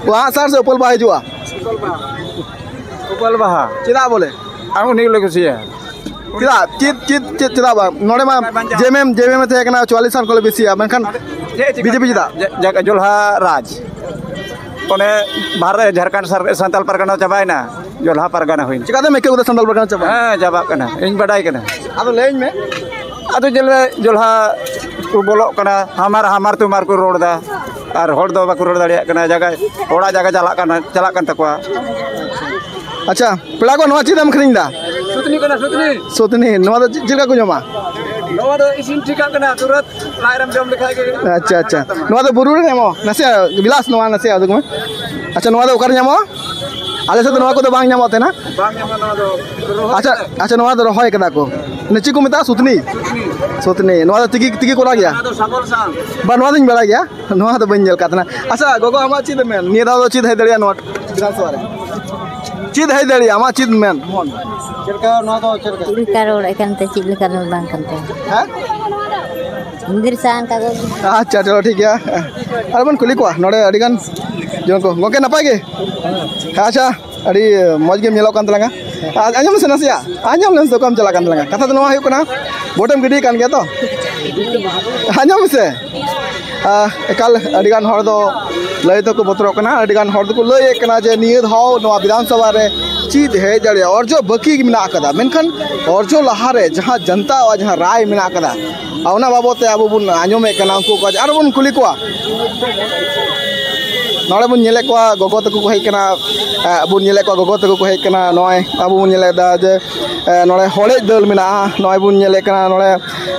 ᱟᱜᱼᱥᱟᱨ ᱥᱮ ᱩᱯᱟᱹᱞ ᱵᱟᱦᱟ ᱦᱤᱡᱩᱜᱼᱟ? ᱩᱯᱟᱹᱞ ᱵᱟᱦᱟ᱾ ᱪᱮᱫᱟᱜ ᱵᱚᱞᱮ? ᱟᱢ ᱩᱱᱤ ᱜᱮᱞᱮ ᱠᱩᱥᱤᱭᱟᱭᱟ᱾ ᱪᱮᱫᱟᱜ? ᱪᱮᱫ, ᱪᱮᱫ, ᱪᱮᱫ, ᱪᱮᱫᱟᱜ ᱵᱟᱝ? ᱱᱚᱰᱮ ᱢᱟ ᱡᱮᱢᱮᱢ, ᱡᱮᱢᱮᱢ ᱮ ᱛᱟᱦᱮᱸ ᱠᱟᱱᱟ, ᱪᱩᱣᱟᱞᱤᱥ ᱥᱟᱞ ᱠᱷᱚᱱ ᱞᱮ ᱵᱮᱥᱤᱭᱟ, ᱢᱮᱱᱠᱷᱟᱱ ᱪᱮᱫ ᱪᱤᱠᱟᱹ-, ᱵᱤᱡᱮᱯᱤ ᱪᱮᱫᱟᱜ? ᱡᱟ-, ᱡᱟ-, ᱡᱚᱞᱦᱟ ᱨᱟᱡᱽ᱾ ᱚᱱᱮ ᱵᱷᱟᱨᱚᱛ, ᱡᱷᱟᱲᱠᱷᱚᱸᱰ ᱥᱟᱨ-, ᱥᱟᱱᱛᱟᱞ ᱯᱟᱨᱜᱟᱱᱟ ᱪᱟᱵᱟᱭᱮᱱᱟ, ᱡᱚᱞᱦᱟ ᱯᱟᱨᱜᱟᱱᱟ ᱦᱩᱭᱱᱟ᱾ ᱪᱤᱠᱟᱹᱛᱮᱢ ᱟᱹᱭᱠᱟᱹᱣ ᱠᱮᱫᱟ ᱥᱟᱱᱛᱟᱞ ᱯᱟᱨᱜᱟᱱᱟ ᱪᱟᱵᱟ? ᱦᱮᱸ, ᱪᱟᱵᱟᱜ ᱠᱟᱱᱟ, ᱤᱧ ᱵᱟᱰᱟᱭ ᱠᱟᱱᱟ᱾ ᱟᱫᱚ ᱞᱟᱹᱭᱟᱹᱧ ᱢᱮ᱾ ᱟᱫᱚ ᱡᱮᱞᱮ ᱡᱚᱞᱦᱟ ᱠᱚ ᱵᱚᱞᱚᱜ ᱠᱟᱱᱟ, ᱦᱟᱢᱟᱨ ᱦᱟᱢᱟᱨ ᱛᱩᱢᱟᱨ ᱠᱚ ᱨᱚᱲ ᱮᱫᱟ, ᱟᱨ ᱦᱚᱲ ᱫᱚ ᱵᱟᱠᱚ ᱨᱚᱲ ᱫᱟᱲᱮᱭᱟᱜ ᱠᱟᱱᱟ, ᱡᱟᱭᱜᱟ, ᱚᱲᱟᱜ ᱡᱟᱭᱜᱟ ᱪᱟᱞᱟᱜ ᱠᱟᱱᱟ, ᱪᱟᱞᱟᱜ ᱠᱟᱱ ᱛᱟᱠᱚᱣᱟ᱾ ᱟᱪᱪᱷᱟ, ᱯᱮᱲᱟ ᱠᱚ, ᱱᱚᱣᱟ ᱪᱮᱫ ᱮᱢ ᱟᱹᱠᱷᱨᱤᱧ ᱮᱫᱟ? ᱥᱩᱛᱱᱤ ᱠᱟᱱᱟ, ᱥᱩᱛᱱᱤ᱾ ᱥᱩᱛᱱᱤ, ᱱᱚᱣᱟ ᱫᱚ ᱪᱮᱫ, ᱪᱮᱫ ᱞᱮᱠᱟ ᱠᱚ ᱡᱚᱢᱟ? ᱱᱚᱣᱟ ᱫᱚ ᱤᱥᱤᱱ ᱴᱷᱤᱠᱟᱜ ᱠᱟᱱᱟ, ᱛᱩᱨᱟᱹᱛ ᱞᱟᱡ ᱨᱮᱢ ᱡᱚᱢ ᱞᱮᱠᱷᱟᱡ ᱜᱮ᱾ ᱟᱪᱪᱷᱟ, ᱟᱪᱪᱷᱟ, ᱱᱚᱣᱟ ᱫᱚ ᱵᱩᱨᱩ ᱨᱮ ᱧᱟᱢᱚᱜᱼᱟ, ᱱᱟᱥᱮᱭᱟᱜ ᱵᱤᱞᱟᱥ, ᱱᱚᱣᱟ ᱱᱟᱥᱮᱭᱟᱜ ᱩᱫᱩᱜ ᱢᱮ᱾ ᱟᱪᱪᱷᱟ, ᱱᱚᱣᱟ ᱫᱚ ᱚᱠᱟᱨᱮ ᱧᱟᱢᱚᱜᱼᱟ? ᱟᱞᱮ ᱥᱮᱫ ᱫᱚ ᱱᱚᱣᱟ ᱠᱚᱫᱚ ᱵᱟᱝ ᱧᱟᱢᱚᱜ ᱛᱟᱦᱮᱱᱟ᱾ ᱵᱟᱝ ᱧᱟᱢᱚᱜᱼᱟ, ᱱᱚᱣᱟ ᱫᱚ ᱨᱚᱦᱚᱭ ᱟᱪᱪᱷᱟ, ᱠᱟᱛᱮ᱾ ᱟᱪᱪᱷᱟ, ᱱᱚᱣᱟ ᱫᱚ ᱨᱚᱦᱚᱭ ᱠᱟᱫᱟ ᱠᱚ᱾ ᱱᱚᱣᱟ ᱪᱮᱫ ᱠᱚ ᱢᱮᱛᱟᱜᱼᱟ? ᱥᱩᱛᱱᱤ? ᱥᱩᱛᱱᱤ᱾ ᱥᱩᱛᱱᱤ᱾ ᱱᱚᱣᱟ ᱫᱚ ᱛᱤᱠᱤ, ᱛᱤᱠᱤ ᱠᱚᱨᱟᱣ ᱜᱮᱭᱟ? ᱚᱱᱟ ᱫᱚ ᱥᱟᱵᱚᱞ ᱥᱟᱝ᱾ ᱵᱟ, ᱱᱚᱣᱟ ᱫᱚᱧ ᱵᱟᱲᱟᱭ ᱜᱮᱭᱟ, ᱱᱚᱣᱟ ᱫᱚ ᱵᱟᱹᱧ ᱧᱮᱞ ᱠᱟᱫ ᱛᱟᱦᱮᱱᱟ᱾ ᱟᱪᱪᱷᱟ, ᱜᱚᱜᱚ, ᱟᱢᱟᱜ ᱪᱮᱫ ᱮᱢ ᱢᱮᱱ? ᱱᱤᱭᱟᱹ ᱫᱷᱟᱣ ᱫᱚ ᱪᱮᱫ ᱦᱮᱡ ᱫᱟᱲᱮᱭᱟᱜᱼᱟ ᱱᱚᱣᱟ ᱵᱤᱫᱷᱟᱱ ᱥᱚᱵᱷᱟ ᱨᱮ? ᱪᱮᱫ ᱦᱮᱡ ᱫᱟᱲᱮᱭᱟᱜᱼᱟ? ᱟᱢᱟᱜ ᱪᱮᱫ ᱢᱮᱱ? ᱢᱚᱱ? ᱪᱮᱫ ᱞᱮᱠᱟ ᱱᱚᱣᱟ ᱫᱚ ᱪᱮᱫ ᱞᱮᱠᱟ? ᱪᱮᱫ ᱞᱮᱠᱟ ᱨᱚᱲᱮᱫ ᱠᱟᱱᱛᱮ ᱪᱮᱫ ᱞᱮᱠᱟ ᱨᱚᱲ ᱵᱟᱝ ᱠᱟᱱ ᱛᱟᱭᱟ? ᱦᱮᱸ? ᱦᱤᱱᱫᱤ ᱨᱮ ᱥᱟᱦᱟᱱ ᱠᱟᱜᱚᱡᱽ᱾ ᱟᱪᱪᱷᱟ, ᱪᱚᱞᱚ, ᱴᱷᱤᱠ ᱜᱮᱭᱟ᱾ ᱟᱨ ᱵᱚᱱ ᱠᱩᱞᱤ ᱠᱚᱣᱟ ᱱᱚᱰᱮ ᱟᱹᱰᱤ ᱜᱟᱱ ᱡᱚᱱ ᱠᱚ᱾ ᱜᱚᱝᱠᱮ, ᱱᱟᱯᱟᱭ ᱜᱮ? ᱟᱪᱪᱷᱟ, ᱟᱹᱰᱤ ᱢᱚᱡᱽ ᱜᱮᱢ ᱧᱮᱞᱚᱜ ᱠᱟᱱ ᱛᱟᱞᱟᱝᱟ᱾ ᱟᱨ ᱟᱸᱡᱚᱢ ᱢᱮᱥᱮ ᱱᱟᱥᱮᱭᱟᱜ, ᱟᱸᱡᱚᱢ ᱞᱮᱢ ᱥᱮ ᱚᱠᱟᱢ ᱪᱟᱞᱟᱜ ᱠᱟᱱ ᱛᱟᱞᱟᱝᱟ᱾ ᱠᱟᱛᱷᱟ ᱫᱚ ᱱᱚᱣᱟ ᱦᱩᱭᱩᱜ ᱠᱟᱱᱟ, ᱵᱷᱳᱴᱮᱢ ᱜᱤᱰᱤ ᱠᱟᱱ ᱜᱮᱭᱟ ᱛᱚ? ᱟᱸᱡᱚᱢ ᱢᱮᱥᱮ᱾ ᱟᱸ, ᱮᱠᱟᱞ ᱟᱹᱰᱤᱜᱟᱱ ᱦᱚᱲ ᱫᱚ ᱞᱟᱹᱭ ᱛᱮᱠᱚ ᱵᱚᱛᱚᱨᱚᱜ ᱠᱟᱱᱟ, ᱟᱹᱰᱤᱜᱟᱱ ᱦᱚᱲ ᱫᱚᱠᱚ ᱞᱟᱹᱭᱮᱫ ᱠᱟᱱᱟ ᱡᱮ ᱱᱤᱭᱟᱹ ᱫᱷᱟᱣ ᱱᱚᱣᱟ ᱵᱤᱫᱷᱟᱱ ᱥᱚᱵᱷᱟ ᱨᱮ ᱪᱮᱫ ᱦᱮᱡ ᱫᱟᱲᱮᱭᱟᱜᱼᱟ, ᱚᱨᱡᱚ ᱵᱟᱹᱠᱤ ᱜᱮ ᱢᱮᱱᱟᱜ ᱟᱠᱟᱫᱟ, ᱢᱮᱱᱠᱷᱟᱱ ᱚᱨᱡᱚ ᱞᱟᱦᱟᱨᱮ ᱡᱟᱦᱟᱸ ᱡᱚᱱᱛᱟᱣᱟᱜ ᱡᱟᱦᱟᱸ ᱨᱟᱭ ᱢᱮᱱᱟᱜ ᱟᱠᱟᱫᱟ, ᱟᱨ ᱚᱱᱟ ᱵᱟᱵᱚᱫ ᱛᱮ ᱟᱵᱚ ᱵᱚᱱ ᱟᱸᱡᱚᱢᱮᱫ ᱠᱟᱱᱟ, ᱩᱱᱠᱩ ᱠᱚ ᱟᱨ ᱵᱚᱱ ᱠᱩᱞᱤ ᱠᱚᱣᱟ᱾ ᱱᱚᱰᱮ ᱵᱚᱱ ᱧᱮᱞᱮᱫ ᱠᱚᱣᱟ, ᱜᱚᱜᱚ ᱛᱟᱠᱚ ᱠᱚ ᱦᱮᱡ ᱠᱟᱱᱟ, ᱮ, ᱵᱚᱱ ᱧᱮᱞᱮᱫ ᱠᱚᱣᱟ, ᱜᱚᱜᱚ ᱛᱟᱠᱚ ᱠᱚ ᱦᱮᱡ ᱠᱟᱱᱟ᱾ ᱱᱚᱜᱼᱚᱭ ᱟᱵᱚ ᱵᱚᱱ ᱧᱮᱞᱮᱫᱟ ᱡᱮ, ᱮ, ᱱᱚᱰᱮ ᱦᱚᱲᱮᱡ ᱫᱟᱹᱞ ᱢᱮᱱᱟᱜᱼᱟ, ᱱᱚᱜᱼᱚᱭ ᱵᱚᱱ ᱧᱮᱞᱮᱫ ᱠᱟᱱᱟ ᱱᱚᱰᱮ,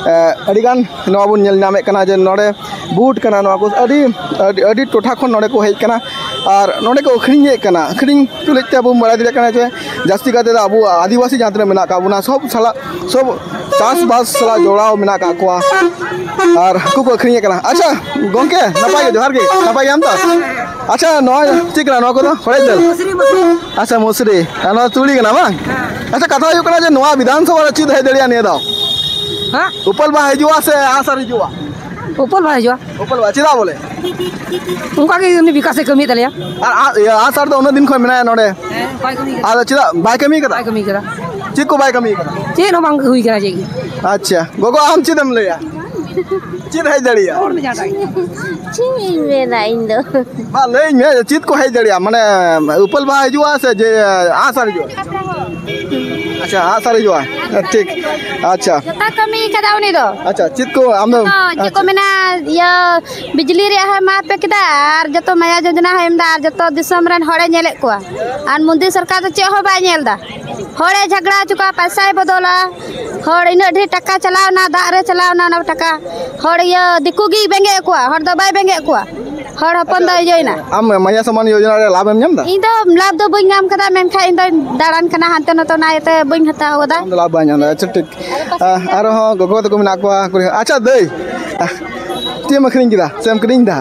ᱮ, ᱟᱹᱰᱤᱜᱟᱱ ᱱᱚᱣᱟ ᱵᱚᱱ ᱧᱮᱞ ᱧᱟᱢᱮᱫ ᱠᱟᱱᱟ ᱡᱮ ᱱᱚᱰᱮ ᱵᱩᱴ ᱠᱟᱱᱟ, ᱱᱚᱣᱟ ᱠᱚ ᱟᱹᱰᱤ, ᱟᱹᱰᱤ, ᱟᱹᱰᱤ ᱴᱚᱴᱷᱟ ᱠᱷᱚᱱ ᱱᱚᱰᱮ ᱠᱚ ᱦᱮᱡ ᱠᱟᱱᱟ ᱟᱨ ᱱᱚᱰᱮ ᱠᱚ ᱟᱹᱠᱷᱨᱤᱧᱮᱫ ᱠᱟᱱᱟ᱾ ᱟᱹᱠᱷᱨᱤᱧ ᱦᱚᱪᱚ ᱞᱟᱹᱜᱤᱫ ᱛᱮ ᱟᱵᱚ ᱵᱚᱱ ᱵᱟᱲᱟᱭ ᱫᱟᱲᱮᱭᱟᱜ ᱠᱟᱱᱟ ᱡᱮ ᱡᱟᱹᱥᱛᱤ ᱠᱟᱛᱮ ᱫᱚ ᱟᱵᱚ ᱟᱹᱫᱤᱵᱟᱹᱥᱤ ᱡᱟᱦᱟᱸ ᱛᱤᱱᱟᱹᱜ ᱢᱮᱱᱟᱜ ᱟᱠᱟᱫ ᱵᱚᱱᱟ, ᱥᱚᱵ ᱥᱟᱞᱟᱜ, ᱥᱚᱵ ᱪᱟᱥᱵᱟᱥ ᱥᱟᱞᱟᱜ ᱡᱚᱲᱟᱣ ᱢᱮᱱᱟᱜ ᱟᱠᱟᱫ ᱠᱚᱣᱟ ᱟᱨ ᱦᱟᱹᱠᱩ ᱠᱚ ᱟᱹᱠᱷᱨᱤᱧᱮᱫ ᱠᱟᱱᱟ᱾ ᱟᱪᱪᱷᱟ ᱜᱚᱝᱠᱮ, ᱱᱟᱯᱟᱭ ᱜᱮ, ᱡᱚᱦᱟᱨ ᱜᱮ, ᱱᱟᱯᱟᱭ ᱜᱮᱭᱟᱢ ᱛᱚ? ᱟᱪᱪᱷᱟ, ᱱᱚᱣᱟ ᱪᱮᱫ ᱠᱟᱱᱟ ᱱᱚᱣᱟ ᱠᱚᱫᱚ? ᱦᱚᱲᱮᱡ ᱫᱟᱹᱞ? ᱢᱩᱥᱨᱤ, ᱢᱩᱥᱨᱤ᱾ ᱟᱪᱪᱷᱟ, ᱢᱩᱥᱨᱤ᱾ ᱟᱨ ᱱᱚᱣᱟ ᱛᱩᱲᱤ ᱠᱟᱱᱟ ᱵᱟᱝ? ᱦᱮᱸ᱾ ᱟᱪᱪᱷᱟ, ᱠᱟᱛᱷᱟ ᱦᱩᱭᱩᱜ ᱠᱟᱱᱟ ᱡᱮ ᱱᱚᱣᱟ ᱵᱤᱫᱷᱟᱱ ᱥᱚᱵᱷᱟ ᱨᱮ ᱪᱮᱫ ᱦᱮᱡ ᱫᱟᱲᱮᱭᱟᱜᱼᱟ ᱱᱤᱭᱟᱹ ᱫᱷᱟᱣ? ᱦᱮᱸ? ᱩᱯᱟᱹᱞ ᱵᱟᱦᱟ ᱦᱤᱡᱩᱜᱼᱟ ᱥᱮ ᱟᱸᱜᱼᱥᱟᱨ ᱦᱤᱡᱩᱜᱼᱟ? ᱩᱯᱟᱹᱞ ᱵᱟᱦᱟ ᱦᱤᱡᱩᱜᱼᱟ᱾ ᱩᱯᱟᱹᱞ ᱵᱟᱦᱟ, ᱪᱮᱫᱟᱜ ᱵᱚᱞᱮ? ᱚᱱᱠᱟ ᱜᱮ ᱩᱱᱤ ᱵᱤᱠᱟᱥᱮ ᱠᱟᱹᱢᱤᱭᱮᱫ ᱛᱟᱞᱮᱭᱟ᱾ ᱟᱨ ᱟᱸᱜ-, ᱤᱭᱟᱹ, ᱟᱸᱜᱼᱥᱟᱨ ᱫᱚ ᱩᱱᱟᱹᱜ ᱫᱤᱱ ᱠᱷᱚᱱ ᱢᱮᱱᱟᱭᱟ ᱱᱚᱰᱮ᱾ ᱦᱮᱸ, ᱵᱟᱭ ᱠᱟᱹᱢᱤ ᱠᱟᱫᱟ᱾ ᱟᱫᱚ ᱪᱮᱫᱟᱜ ᱵᱟᱭ ᱠᱟᱹᱢᱤ ᱠᱟᱫᱟ? ᱵᱟᱭ ᱠᱟᱹᱢᱤ ᱠᱟᱫᱟ᱾ ᱪᱮᱫ ᱠᱚ ᱵᱟᱭ ᱠᱟᱹᱢᱤ ᱠᱟᱫᱟ? ᱪᱮᱫ ᱦᱚᱸ ᱵᱟᱝ ᱦᱩᱭ ᱠᱟᱱᱟ ᱪᱮᱫ ᱜᱮ᱾ ᱟᱪᱪᱷᱟ, ᱜᱚᱜᱚ, ᱟᱢ ᱪᱮᱫ ᱮᱢ ᱞᱟᱹᱭᱟ? ᱪᱮᱫ ᱦᱮᱡ ᱫᱟᱲᱮᱭᱟᱜᱼᱟ? ᱪᱮᱫ ᱤᱧ ᱢᱮᱱᱟ ᱤᱧ ᱫᱚ? ᱢᱟ ᱞᱟᱹᱭᱟᱹᱧ ᱢᱮ, ᱪᱮᱫ ᱠᱚ ᱦᱮᱡ ᱫᱟᱲᱮᱭᱟᱜᱼᱟ? ᱢᱟᱱᱮ, ᱩᱯᱟᱹᱞ ᱵᱟᱦᱟ ᱦᱤᱡᱩᱜᱼᱟ ᱥᱮ ᱡᱮ ᱟᱸᱜᱼᱥᱟᱨ ᱦᱤᱡᱩᱜᱼᱟ? ᱟᱪᱪᱷᱟ, ᱟᱸᱜᱼᱥᱟᱨ ᱦᱤᱡᱩᱜᱼᱟ᱾ ᱴᱷᱤᱠ᱾ ᱟᱪᱪᱷᱟ᱾ ᱡᱚᱛᱚ ᱠᱟᱹᱢᱤ ᱠᱟᱫᱟ ᱩᱱᱤ ᱫᱚ᱾ ᱟᱪᱪᱷᱟ, ᱪᱮᱫ ᱠᱚ ᱟᱢ ᱫᱚ? ᱡᱚᱛᱚ ᱪᱮᱫ ᱠᱚ ᱟᱪᱪᱷᱟ᱾ ᱢᱮᱱᱟ, ᱤᱭᱟᱹ, ᱵᱤᱡᱽᱞᱤ ᱨᱮᱭᱟᱜ ᱦᱚᱸᱭ ᱢᱟᱯ ᱠᱮᱫᱟ ᱟᱨ ᱡᱚᱛᱚ ᱢᱟᱭᱟ ᱡᱳᱡᱚᱱᱟ ᱦᱚᱸᱭ ᱮᱢ ᱮᱫᱟ ᱟᱨ ᱡᱚᱛᱚ ᱫᱤᱥᱚᱢ ᱨᱮᱱ ᱦᱚᱲᱮ ᱧᱮᱞᱮᱫ ᱠᱚᱣᱟ᱾ ᱟᱨ ᱢᱳᱫᱤ ᱥᱚᱨᱠᱟᱨ ᱫᱚ ᱪᱮᱫ ᱦᱚᱸ ᱵᱟᱭ ᱧᱮᱞ ᱮᱫᱟ᱾ ᱦᱚᱲᱮ ᱡᱷᱟᱜᱽᱲᱟ ᱦᱚᱪᱚ ᱠᱚᱣᱟ, ᱯᱟᱭᱥᱟᱭ ᱵᱚᱫᱚᱞᱟ᱾ ᱦᱚᱲ ᱤᱱᱟᱹᱜ ᱰᱷᱮᱨ ᱴᱟᱠᱟ ᱪᱟᱞᱟᱣ ᱮᱱᱟ, ᱫᱟᱜ ᱨᱮ ᱪᱟᱞᱟᱣ ᱮᱱᱟ ᱚᱱᱟ ᱴᱟᱠᱟ᱾ ᱦᱚᱲ ᱤᱭᱟᱹ ᱫᱤᱠᱩ ᱜᱮᱭ ᱵᱮᱸᱜᱮᱫ ᱠᱚᱣᱟ, ᱦᱚᱲ ᱫᱚ ᱵᱟᱭ ᱵᱮᱸᱜᱮᱫ ᱠᱚᱣᱟ᱾ ᱦᱚᱲ ᱦᱚᱯᱚᱱ ᱫᱚ ᱤᱭᱟᱹᱭᱮᱱᱟ᱾ ᱟᱢ ᱢᱟᱭᱟ ᱥᱚᱢᱢᱟᱱ ᱭᱳᱡᱚᱱᱟ ᱨᱮ ᱞᱟᱵᱷ ᱮᱢ ᱧᱟᱢ ᱮᱫᱟ? ᱤᱧ ᱫᱚ ᱞᱟᱵᱷ ᱫᱚ ᱵᱟᱹᱧ ᱧᱟᱢ ᱠᱟᱫᱟ, ᱢᱮᱱᱠᱷᱟᱱ ᱤᱧ ᱫᱚᱧ ᱫᱟᱬᱟᱱ ᱠᱟᱱᱟ ᱦᱟᱱᱛᱮ ᱱᱚᱛᱮ, ᱚᱱᱟ ᱤᱭᱟᱹᱛᱮ ᱵᱟᱹᱧ ᱦᱟᱛᱟᱣ ᱠᱟᱫᱟ᱾ ᱟᱢ ᱫᱚ ᱞᱟᱵᱷ ᱵᱟᱭ ᱧᱟᱢ ᱮᱫᱟ᱾ ᱟᱪᱪᱷᱟ, ᱴᱷᱤᱠ᱾ ᱟᱨᱦᱚᱸ ᱜᱚᱜᱚ ᱛᱟᱠᱚ ᱢᱮᱱᱟᱜ ᱠᱚᱣᱟ, ᱠᱩᱲᱤ᱾ ᱟᱪᱪᱷᱟ ᱫᱟᱹᱭ, ᱪᱮᱫ ᱮᱢ ᱟᱹᱠᱷᱨᱤᱧ ᱠᱮᱫᱟ ᱥᱮ ᱮᱢ ᱠᱤᱨᱤᱧ ᱮᱫᱟ?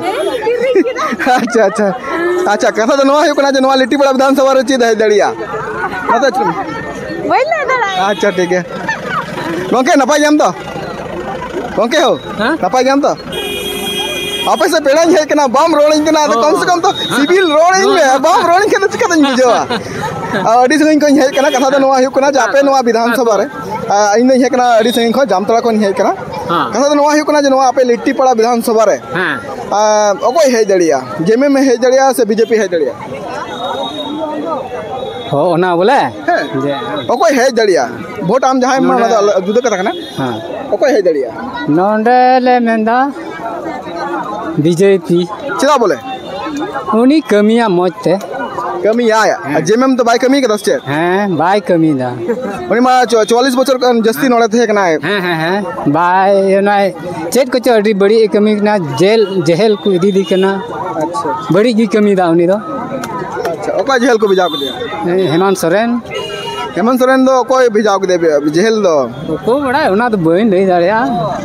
ᱟᱪᱪᱷᱟ, ᱟᱪᱪᱷᱟ᱾ ᱟᱪᱪᱷᱟ, ᱠᱟᱛᱷᱟ ᱫᱚ ᱱᱚᱣᱟ ᱦᱩᱭᱩᱜ ᱠᱟᱱᱟ ᱡᱮ ᱱᱚᱣᱟ ᱞᱤᱴᱤᱯᱟᱲᱟ ᱵᱤᱫᱷᱟᱱ ᱥᱚᱵᱷᱟ ᱨᱮ ᱪᱮᱫ ᱦᱮᱡ ᱫᱟᱲᱮᱭᱟᱜᱼᱟ? ᱱᱚᱛᱮ ᱪᱮᱫ? ᱵᱟᱹᱧ ᱞᱟᱹᱭ ᱫᱟᱲᱮᱭᱟᱜᱼᱟ᱾ ᱟᱪᱪᱷᱟ, ᱴᱷᱤᱠ ᱜᱮᱭᱟ᱾ ᱜᱚᱝᱠᱮ, ᱱᱟᱯᱟᱭ ᱜᱮᱭᱟᱢ ᱛᱚ? ᱜᱚᱝᱠᱮ ᱦᱳ, ᱦᱮᱸ? ᱱᱟᱯᱟᱭ ᱜᱮᱭᱟᱢ ᱛᱚ? ᱟᱯᱮ ᱥᱮᱫ ᱯᱮᱲᱟᱧ ᱦᱮᱡ ᱠᱟᱱᱟ, ᱵᱟᱢ ᱨᱚᱲᱟᱹᱧ ᱠᱟᱱᱟ, ᱟᱫᱚ ᱚ, ᱠᱚᱢ ᱥᱮ ᱠᱚᱢ ᱛᱚ ᱦᱮᱸ᱾ ᱥᱤᱵᱤᱞ ᱨᱚᱲᱟᱹᱧ ᱢᱮ, ᱵᱟᱢ ᱨᱚᱲᱟᱹᱧ ᱠᱷᱟᱱ ᱫᱚ ᱪᱤᱠᱟᱹᱛᱤᱧ ᱵᱩᱡᱷᱟᱹᱣᱟ? ᱟᱨ ᱟᱹᱰᱤ ᱥᱟᱺᱜᱤᱧ ᱠᱷᱚᱱᱤᱧ ᱦᱮᱡ ᱠᱟᱱᱟ, ᱠᱟᱛᱷᱟ ᱫᱚ ᱱᱚᱣᱟ ᱦᱩᱭᱩᱜ ᱠᱟᱱᱟ ᱡᱮ ᱟᱯᱮ ᱱᱚᱣᱟ ᱵᱤᱫᱷᱟᱱ ᱥᱚᱵᱷᱟ ᱨᱮ, ᱟᱨ ᱤᱧ ᱫᱚᱧ ᱦᱮᱡ ᱠᱟᱱᱟ ᱟᱹᱰᱤ ᱥᱟᱺᱜᱤᱧ ᱠᱷᱚᱱ, ᱡᱟᱢᱛᱟᱲᱟ ᱠᱷᱚᱱᱤᱧ ᱦᱮᱡ ᱠᱟᱱᱟ᱾ ᱦᱮᱸ᱾ ᱠᱟᱛᱷᱟ ᱫᱚ ᱱᱚᱣᱟ ᱦᱩᱭᱩᱜ ᱠᱟᱱᱟ ᱡᱮ ᱱᱚᱣᱟ ᱟᱯᱮ ᱞᱤᱴᱤᱯᱟᱲᱟ ᱵᱤᱫᱷᱟᱱ ᱥᱚᱵᱷᱟ ᱨᱮ, ᱦᱮᱸ᱾ ᱟᱨ ᱚᱠᱚᱭ ᱦᱮᱡ ᱫᱟᱲᱮᱭᱟᱜᱼᱟ? ᱡᱮᱢᱮᱢ ᱦᱮᱡ ᱫᱟᱲᱮᱭᱟᱜᱼᱟ ᱥᱮ ᱵᱤᱡᱮᱯᱤ ᱦᱮᱡ ᱫᱟᱲᱮᱭᱟᱜᱼᱟ? ᱦᱚᱸ, ᱚᱱᱟ ᱵᱚᱞᱮ? ᱦᱮᱸ᱾ ᱡᱮ ᱚᱠᱚᱭ ᱦᱮᱡ ᱫᱟᱲᱮᱭᱟᱜᱼᱟ? ᱵᱷᱳᱴ ᱟᱢ ᱡᱟᱦᱟᱸᱭ ᱮᱢᱟ, ᱚᱱᱟ ᱫᱚ ᱱᱚᱰᱮ ᱟᱞᱟ-, ᱡᱩᱫᱟᱹ ᱠᱟᱛᱷᱟ ᱠᱟᱱᱟ᱾ ᱦᱮᱸ᱾ ᱚᱠᱚᱭ ᱦᱮᱡ ᱫᱟᱲᱮᱭᱟᱜᱼᱟ? ᱱᱚᱰᱮ ᱞᱮ ᱢᱮᱱᱫᱟ ᱵᱤᱡᱮᱯᱤ᱾ ᱪᱮᱫᱟᱜ ᱵᱚᱞᱮ? ᱩᱱᱤ ᱠᱟᱹᱢᱤᱭᱟ ᱢᱚᱡᱽ ᱛᱮ᱾ ᱠᱟᱹᱢᱤᱭᱟᱭ? ᱦᱮᱸ᱾ ᱟᱨ ᱡᱮᱢᱮᱢ ᱫᱚ ᱵᱟᱭ ᱠᱟᱹᱢᱤ ᱠᱟᱫᱟ ᱥᱮ ᱪᱮᱫ? ᱦᱮᱸ, ᱵᱟᱭ ᱠᱟᱹᱢᱤᱭᱮᱫᱟ᱾ ᱩᱱᱤ ᱢᱟ ᱪᱚ-, ᱪᱩᱣᱟᱞᱤᱥ ᱵᱚᱪᱷᱚᱨ ᱠᱷᱚᱱ ᱡᱟᱹᱥᱛᱤ ᱱᱚᱰᱮ ᱛᱟᱦᱮᱸ ᱠᱟᱱᱟᱭ᱾ ᱦᱮᱸ, ᱦᱮᱸ, ᱦᱮᱸ᱾ ᱵᱟᱭ, ᱚᱱᱟ ᱪᱮᱫ ᱠᱚᱪᱚ ᱟᱹᱰᱤ ᱵᱟᱹᱲᱤᱡ ᱮ ᱠᱟᱹᱢᱤ ᱠᱟᱱᱟ, ᱡᱮᱞ, ᱡᱮᱦᱮᱞ ᱠᱚ ᱤᱫᱤᱭᱮᱫᱮ ᱠᱟᱱᱟ᱾ ᱟᱪᱪᱷᱟ᱾ ᱵᱟᱹᱲᱤᱡ ᱜᱮ ᱠᱟᱹᱢᱤᱭᱮᱫᱟ ᱩᱱᱤ ᱫᱚ᱾ ᱟᱪᱪᱷᱟ, ᱚᱠᱟ ᱡᱮᱦᱮᱞ ᱠᱚ ᱵᱷᱮᱡᱟ ᱠᱮᱫᱮᱭᱟ? ᱦᱮᱸ, ᱦᱮᱢᱟᱱᱛ ᱥᱚᱨᱮᱱ᱾ ᱦᱮᱢᱚᱱᱛ ᱥᱚᱨᱮᱱ ᱫᱚ ᱚᱠᱚᱭ ᱵᱷᱮᱡᱟ ᱠᱮᱫᱮᱭᱟ ᱡᱮᱦᱮᱞ ᱫᱚ? ᱚᱠᱚᱭ ᱵᱟᱲᱟᱭ, ᱚᱱᱟ ᱫᱚ ᱵᱟᱹᱧ ᱞᱟᱹᱭ ᱫᱟᱲᱮᱭᱟᱜᱼᱟ᱾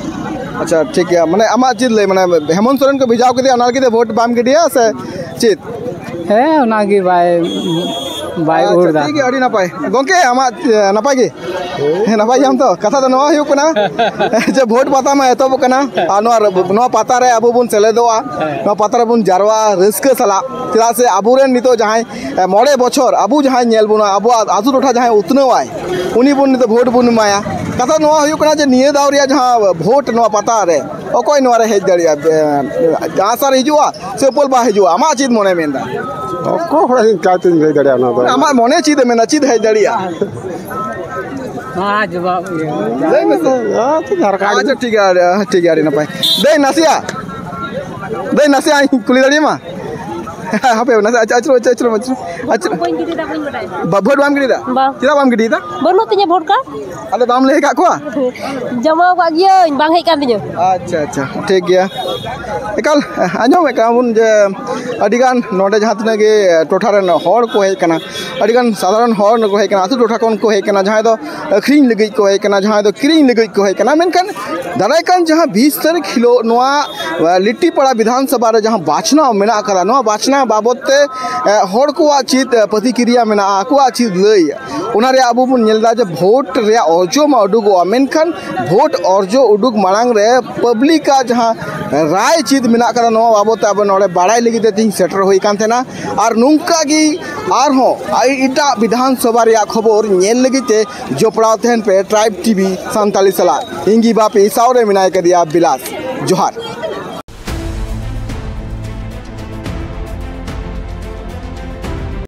ᱟᱪᱪᱷᱟ, ᱴᱷᱤᱠ ᱜᱮᱭᱟ᱾ ᱢᱟᱱᱮ, ᱟᱢᱟᱜ ᱪᱮᱫ ᱞᱟᱹᱭ, ᱢᱟᱱᱮ, ᱦᱮᱢᱚᱱᱛ ᱥᱚᱨᱮᱱ ᱠᱚ ᱵᱷᱮᱡᱟ ᱠᱮᱫᱮᱭᱟ, ᱚᱱᱟ ᱞᱟᱹᱜᱤᱫ ᱛᱮ ᱵᱷᱳᱴ ᱵᱟᱢ ᱜᱤᱰᱤᱭᱟ ᱥᱮ ᱪᱮᱫ? ᱦᱮᱸ, ᱚᱱᱟᱜᱮ ᱵᱟᱭ, ᱵᱟᱭ ᱟᱪᱪᱷᱟ, ᱩᱲ ᱫᱟ᱾ ᱴᱷᱤᱠ ᱜᱮᱭᱟ, ᱟᱹᱰᱤ ᱱᱟᱯᱟᱭ᱾ ᱜᱚᱝᱠᱮ, ᱟᱢᱟᱜ, ᱮ, ᱱᱟᱯᱟᱭ ᱜᱮ? ᱦᱮᱸ, ᱱᱟᱯᱟᱭ ᱜᱮᱭᱟᱢ ᱛᱚ? ᱠᱟᱛᱷᱟ ᱫᱚ ᱱᱚᱣᱟ ᱦᱩᱭᱩᱜ ᱠᱟᱱᱟ ᱡᱮ ᱵᱷᱳᱴ ᱯᱟᱛᱟ ᱢᱟ ᱮᱛᱚᱦᱚᱵ ᱠᱟᱱᱟ, ᱟᱨ ᱱᱚᱣᱟ, ᱱᱚᱣᱟ ᱯᱟᱛᱟ ᱨᱮ ᱟᱵᱚ ᱵᱚᱱ ᱥᱮᱞᱮᱫᱚᱜᱼᱟ, ᱱᱚᱣᱟ ᱯᱟᱛᱟ ᱨᱮᱵᱚᱱ ᱡᱟᱨᱣᱟᱜᱼᱟ ᱨᱟᱹᱥᱠᱟᱹ ᱥᱟᱞᱟᱜ, ᱪᱮᱫᱟᱜ ᱥᱮ ᱟᱵᱚᱨᱮᱱ ᱱᱤᱛᱚᱜ ᱡᱟᱦᱟᱸᱭ, ᱮ, ᱢᱚᱬᱮ ᱵᱚᱪᱷᱚᱨ ᱟᱵᱚ ᱡᱟᱦᱟᱸᱭ ᱧᱮᱞ ᱵᱚᱱᱟ, ᱟᱵᱚᱣᱟᱜ ᱟᱹᱛᱩ ᱴᱚᱴᱷᱟ ᱡᱟᱦᱟᱸᱭ ᱩᱛᱱᱟᱹᱣᱟᱭ, ᱩᱱᱤ ᱵᱚᱱ ᱱᱤᱛᱚᱜ ᱵᱷᱳᱴ ᱵᱚᱱ ᱮᱢᱟᱭᱟ᱾ ᱠᱟᱛᱷᱟ ᱱᱚᱣᱟ ᱦᱩᱭᱩᱜ ᱠᱟᱱᱟ ᱡᱮ ᱱᱤᱭᱟᱹ ᱫᱷᱟᱣ ᱨᱮᱭᱟᱜ ᱡᱟᱦᱟᱸ ᱵᱷᱳᱴ ᱱᱚᱣᱟ ᱯᱟᱛᱟ ᱨᱮ ᱚᱠᱚᱭ ᱱᱚᱣᱟ ᱨᱮ ᱦᱮᱡ ᱫᱟᱲᱮᱭᱟᱜᱼᱟ? ᱮ, ᱪᱟᱱᱥ ᱟᱨ ᱦᱤᱡᱩᱜᱼᱟ ᱥᱮ ᱩᱯᱟᱹᱞ ᱵᱟᱝ ᱦᱤᱡᱩᱜᱼᱟ? ᱟᱢᱟᱜ ᱪᱮᱫ ᱢᱚᱱᱮ ᱢᱮᱱᱫᱟ? ᱚᱠᱚᱭ ᱦᱚᱲ ᱤᱧ ᱪᱟ ᱪᱚᱧ ᱞᱟᱹᱭ ᱫᱟᱲᱮᱭᱟᱜᱼᱟ ᱚᱱᱟ ᱫᱚ᱾ ᱟᱢᱟᱜ ᱢᱚᱱᱮ ᱪᱮᱫ ᱮ ᱢᱮᱱᱟ, ᱪᱮᱫ ᱦᱮᱡ ᱫᱟᱲᱮᱭᱟᱜᱼᱟ? ᱱᱚᱣᱟ ᱡᱚᱵᱟᱵ ᱤᱭᱟᱹ᱾ ᱞᱟᱹᱭ ᱢᱮᱥᱮ᱾ ᱟᱪᱪᱷᱟ, ᱡᱷᱟᱲᱠᱷᱚᱸᱰ᱾ ᱟᱪᱪᱷᱟ, ᱴᱷᱤᱠ ᱜᱮᱭᱟ, ᱟᱹᱰᱤ, ᱴᱷᱤᱠ ᱜᱮᱭᱟ, ᱟᱹᱰᱤ ᱱᱟᱯᱟᱭ᱾ ᱫᱟᱹᱭ, ᱱᱟᱥᱮᱭᱟᱜ, ᱫᱟᱹᱭ, ᱱᱟᱥᱮᱭᱟᱜ ᱤᱧ ᱠᱩᱞᱤ ᱫᱟᱲᱮᱭᱟᱢᱟ? ᱦᱟᱯᱮ, ᱱᱟᱥᱮ ᱟᱪᱩᱨ, ᱟᱪᱩᱨ, ᱟᱪᱩᱨ, ᱟᱪᱩᱨ, ᱟᱪᱩᱨ᱾ ᱵᱟᱹᱧ ᱜᱤᱰᱤᱭᱮᱫᱟ, ᱵᱟᱹᱧ ᱵᱟᱰᱟᱭᱟ᱾ ᱵᱟ-, ᱵᱷᱳᱴ ᱵᱟᱢ ᱜᱤᱰᱤᱭᱮᱫᱟ? ᱵᱟᱝ᱾ ᱪᱮᱫᱟᱜ ᱵᱟᱢ ᱜᱤᱰᱤᱭᱮᱫᱟ? ᱵᱟᱹᱱᱩᱜ ᱛᱤᱧᱟᱹ ᱵᱷᱳᱴ ᱠᱟᱨᱰ᱾ ᱟᱫᱚ ᱵᱟᱢ ᱞᱟᱹᱭ ᱟᱠᱟᱫ ᱠᱚᱣᱟ? ᱡᱚᱢᱟ ᱟᱠᱟᱫ ᱜᱤᱭᱟᱹᱧ, ᱵᱟᱝ ᱦᱮᱡ ᱠᱟᱱ ᱛᱤᱧᱟᱹ᱾ ᱟᱪᱪᱷᱟ, ᱟᱪᱪᱷᱟ, ᱴᱷᱤᱠ ᱜᱮᱭᱟ᱾ ᱮᱠᱟᱞ, ᱟᱸᱡᱚᱢᱮᱫ ᱠᱟᱱᱟ ᱵᱚᱱ ᱡᱮ ᱟᱹᱰᱤᱜᱟᱱ ᱱᱚᱰᱮ ᱡᱟᱦᱟᱸ ᱛᱤᱱᱟᱹᱜ ᱜᱮ ᱴᱚᱴᱷᱟ ᱨᱮᱱ ᱦᱚᱲ ᱠᱚ ᱦᱮᱡ ᱠᱟᱱᱟ, ᱟᱹᱰᱤᱜᱟᱱ ᱥᱟᱫᱷᱟᱨᱚᱱ ᱦᱚᱲ ᱠᱚ ᱦᱮᱡ ᱠᱟᱱᱟ, ᱟᱹᱛᱩ ᱴᱚᱴᱷᱟ ᱠᱷᱚᱱ ᱠᱚ ᱦᱮᱡ ᱠᱟᱱᱟ, ᱡᱟᱦᱟᱸᱭ ᱫᱚ ᱟᱹᱠᱷᱨᱤᱧ ᱞᱟᱹᱜᱤᱫ ᱠᱚ ᱦᱮᱡ ᱠᱟᱱᱟ, ᱡᱟᱦᱟᱸᱭ ᱫᱚ ᱠᱤᱨᱤᱧ ᱞᱟᱹᱜᱤᱫ ᱠᱚ ᱦᱮᱡ ᱠᱟᱱᱟ᱾ ᱢᱮᱱᱠᱷᱟᱱ ᱫᱟᱨᱟᱭ ᱠᱟᱱ ᱡᱟᱦᱟᱸ ᱵᱤᱥ ᱛᱟᱹᱨᱤᱠᱷ ᱦᱤᱞᱳᱜ ᱱᱚᱣᱟ, ᱮ, ᱞᱤᱴᱤᱯᱟᱲᱟ ᱵᱤᱫᱷᱟᱱ ᱥᱚᱵᱷᱟ ᱨᱮ ᱡᱟᱦᱟᱸ ᱵᱟᱪᱷᱱᱟᱣ ᱢᱮᱱᱟᱜ ᱟᱠᱟᱫᱟ, ᱱᱚᱣᱟ ᱵᱟᱪᱷᱱᱟᱣ ᱵᱟᱵᱚᱫ ᱛᱮ, ᱮ, ᱦᱚᱲ ᱠᱚᱣᱟᱜ ᱪᱮᱫ, ᱮ, ᱯᱨᱚᱛᱤᱠᱨᱤᱭᱟ ᱢᱮᱱᱟᱜᱼᱟ, ᱟᱠᱚᱣᱟᱜ ᱪᱮᱫ ᱞᱟᱹᱭ, ᱚᱱᱟ ᱨᱮ ᱟᱵᱚ ᱵᱚᱱ ᱧᱮᱞ ᱮᱫᱟ ᱡᱮ ᱵᱷᱳᱴ ᱨᱮᱭᱟᱜ ᱚᱨᱡᱚ ᱢᱟ ᱩᱰᱩᱠᱚᱜᱼᱟ, ᱢᱮᱱᱠᱷᱟᱱ ᱵᱷᱳᱴ ᱚᱨᱡᱚ ᱩᱰᱩᱠ ᱢᱟᱲᱟᱝ ᱨᱮ ᱯᱟᱵᱽᱞᱤᱠᱟᱜ ᱡᱟᱦᱟᱸ ᱨᱟᱭ ᱪᱮᱫ ᱢᱮᱱᱟᱜ ᱟᱠᱟᱫᱟ, ᱱᱚᱣᱟ ᱵᱟᱵᱚᱫ ᱛᱮ ᱟᱵᱚ ᱱᱚᱰᱮ ᱵᱟᱲᱟᱭ ᱞᱟᱹᱜᱤᱫ ᱛᱮ ᱛᱮᱦᱮᱧ ᱥᱮᱴᱮᱨ ᱦᱩᱭ ᱟᱠᱟᱱ ᱛᱟᱦᱮᱱᱟ᱾ ᱟᱨ ᱱᱚᱝᱠᱟ ᱜᱮ ᱟᱨᱦᱚᱸ ᱮᱴᱟᱜ ᱵᱤᱫᱷᱟᱱ ᱥᱚᱵᱷᱟ ᱨᱮᱭᱟᱜ ᱠᱷᱚᱵᱚᱨ ᱧᱮᱞ ᱞᱟᱹᱜᱤᱫ ᱛᱮ ᱡᱚᱯᱲᱟᱣ ᱛᱟᱦᱮᱱ ᱯᱮ ᱴᱨᱟᱭᱤᱵᱽ ᱴᱤᱵᱷᱤ ᱥᱟᱱᱛᱟᱲᱤ ᱥᱟᱞᱟᱜ᱾ ᱤᱧ ᱜᱮ ᱵᱟᱯᱤ ᱥᱟᱶ ᱨᱮ ᱢᱮᱱᱟᱭ ᱠᱟᱫᱮᱭᱟ ᱵᱤᱞᱟᱥ᱾ ᱡᱚᱦᱟᱨ᱾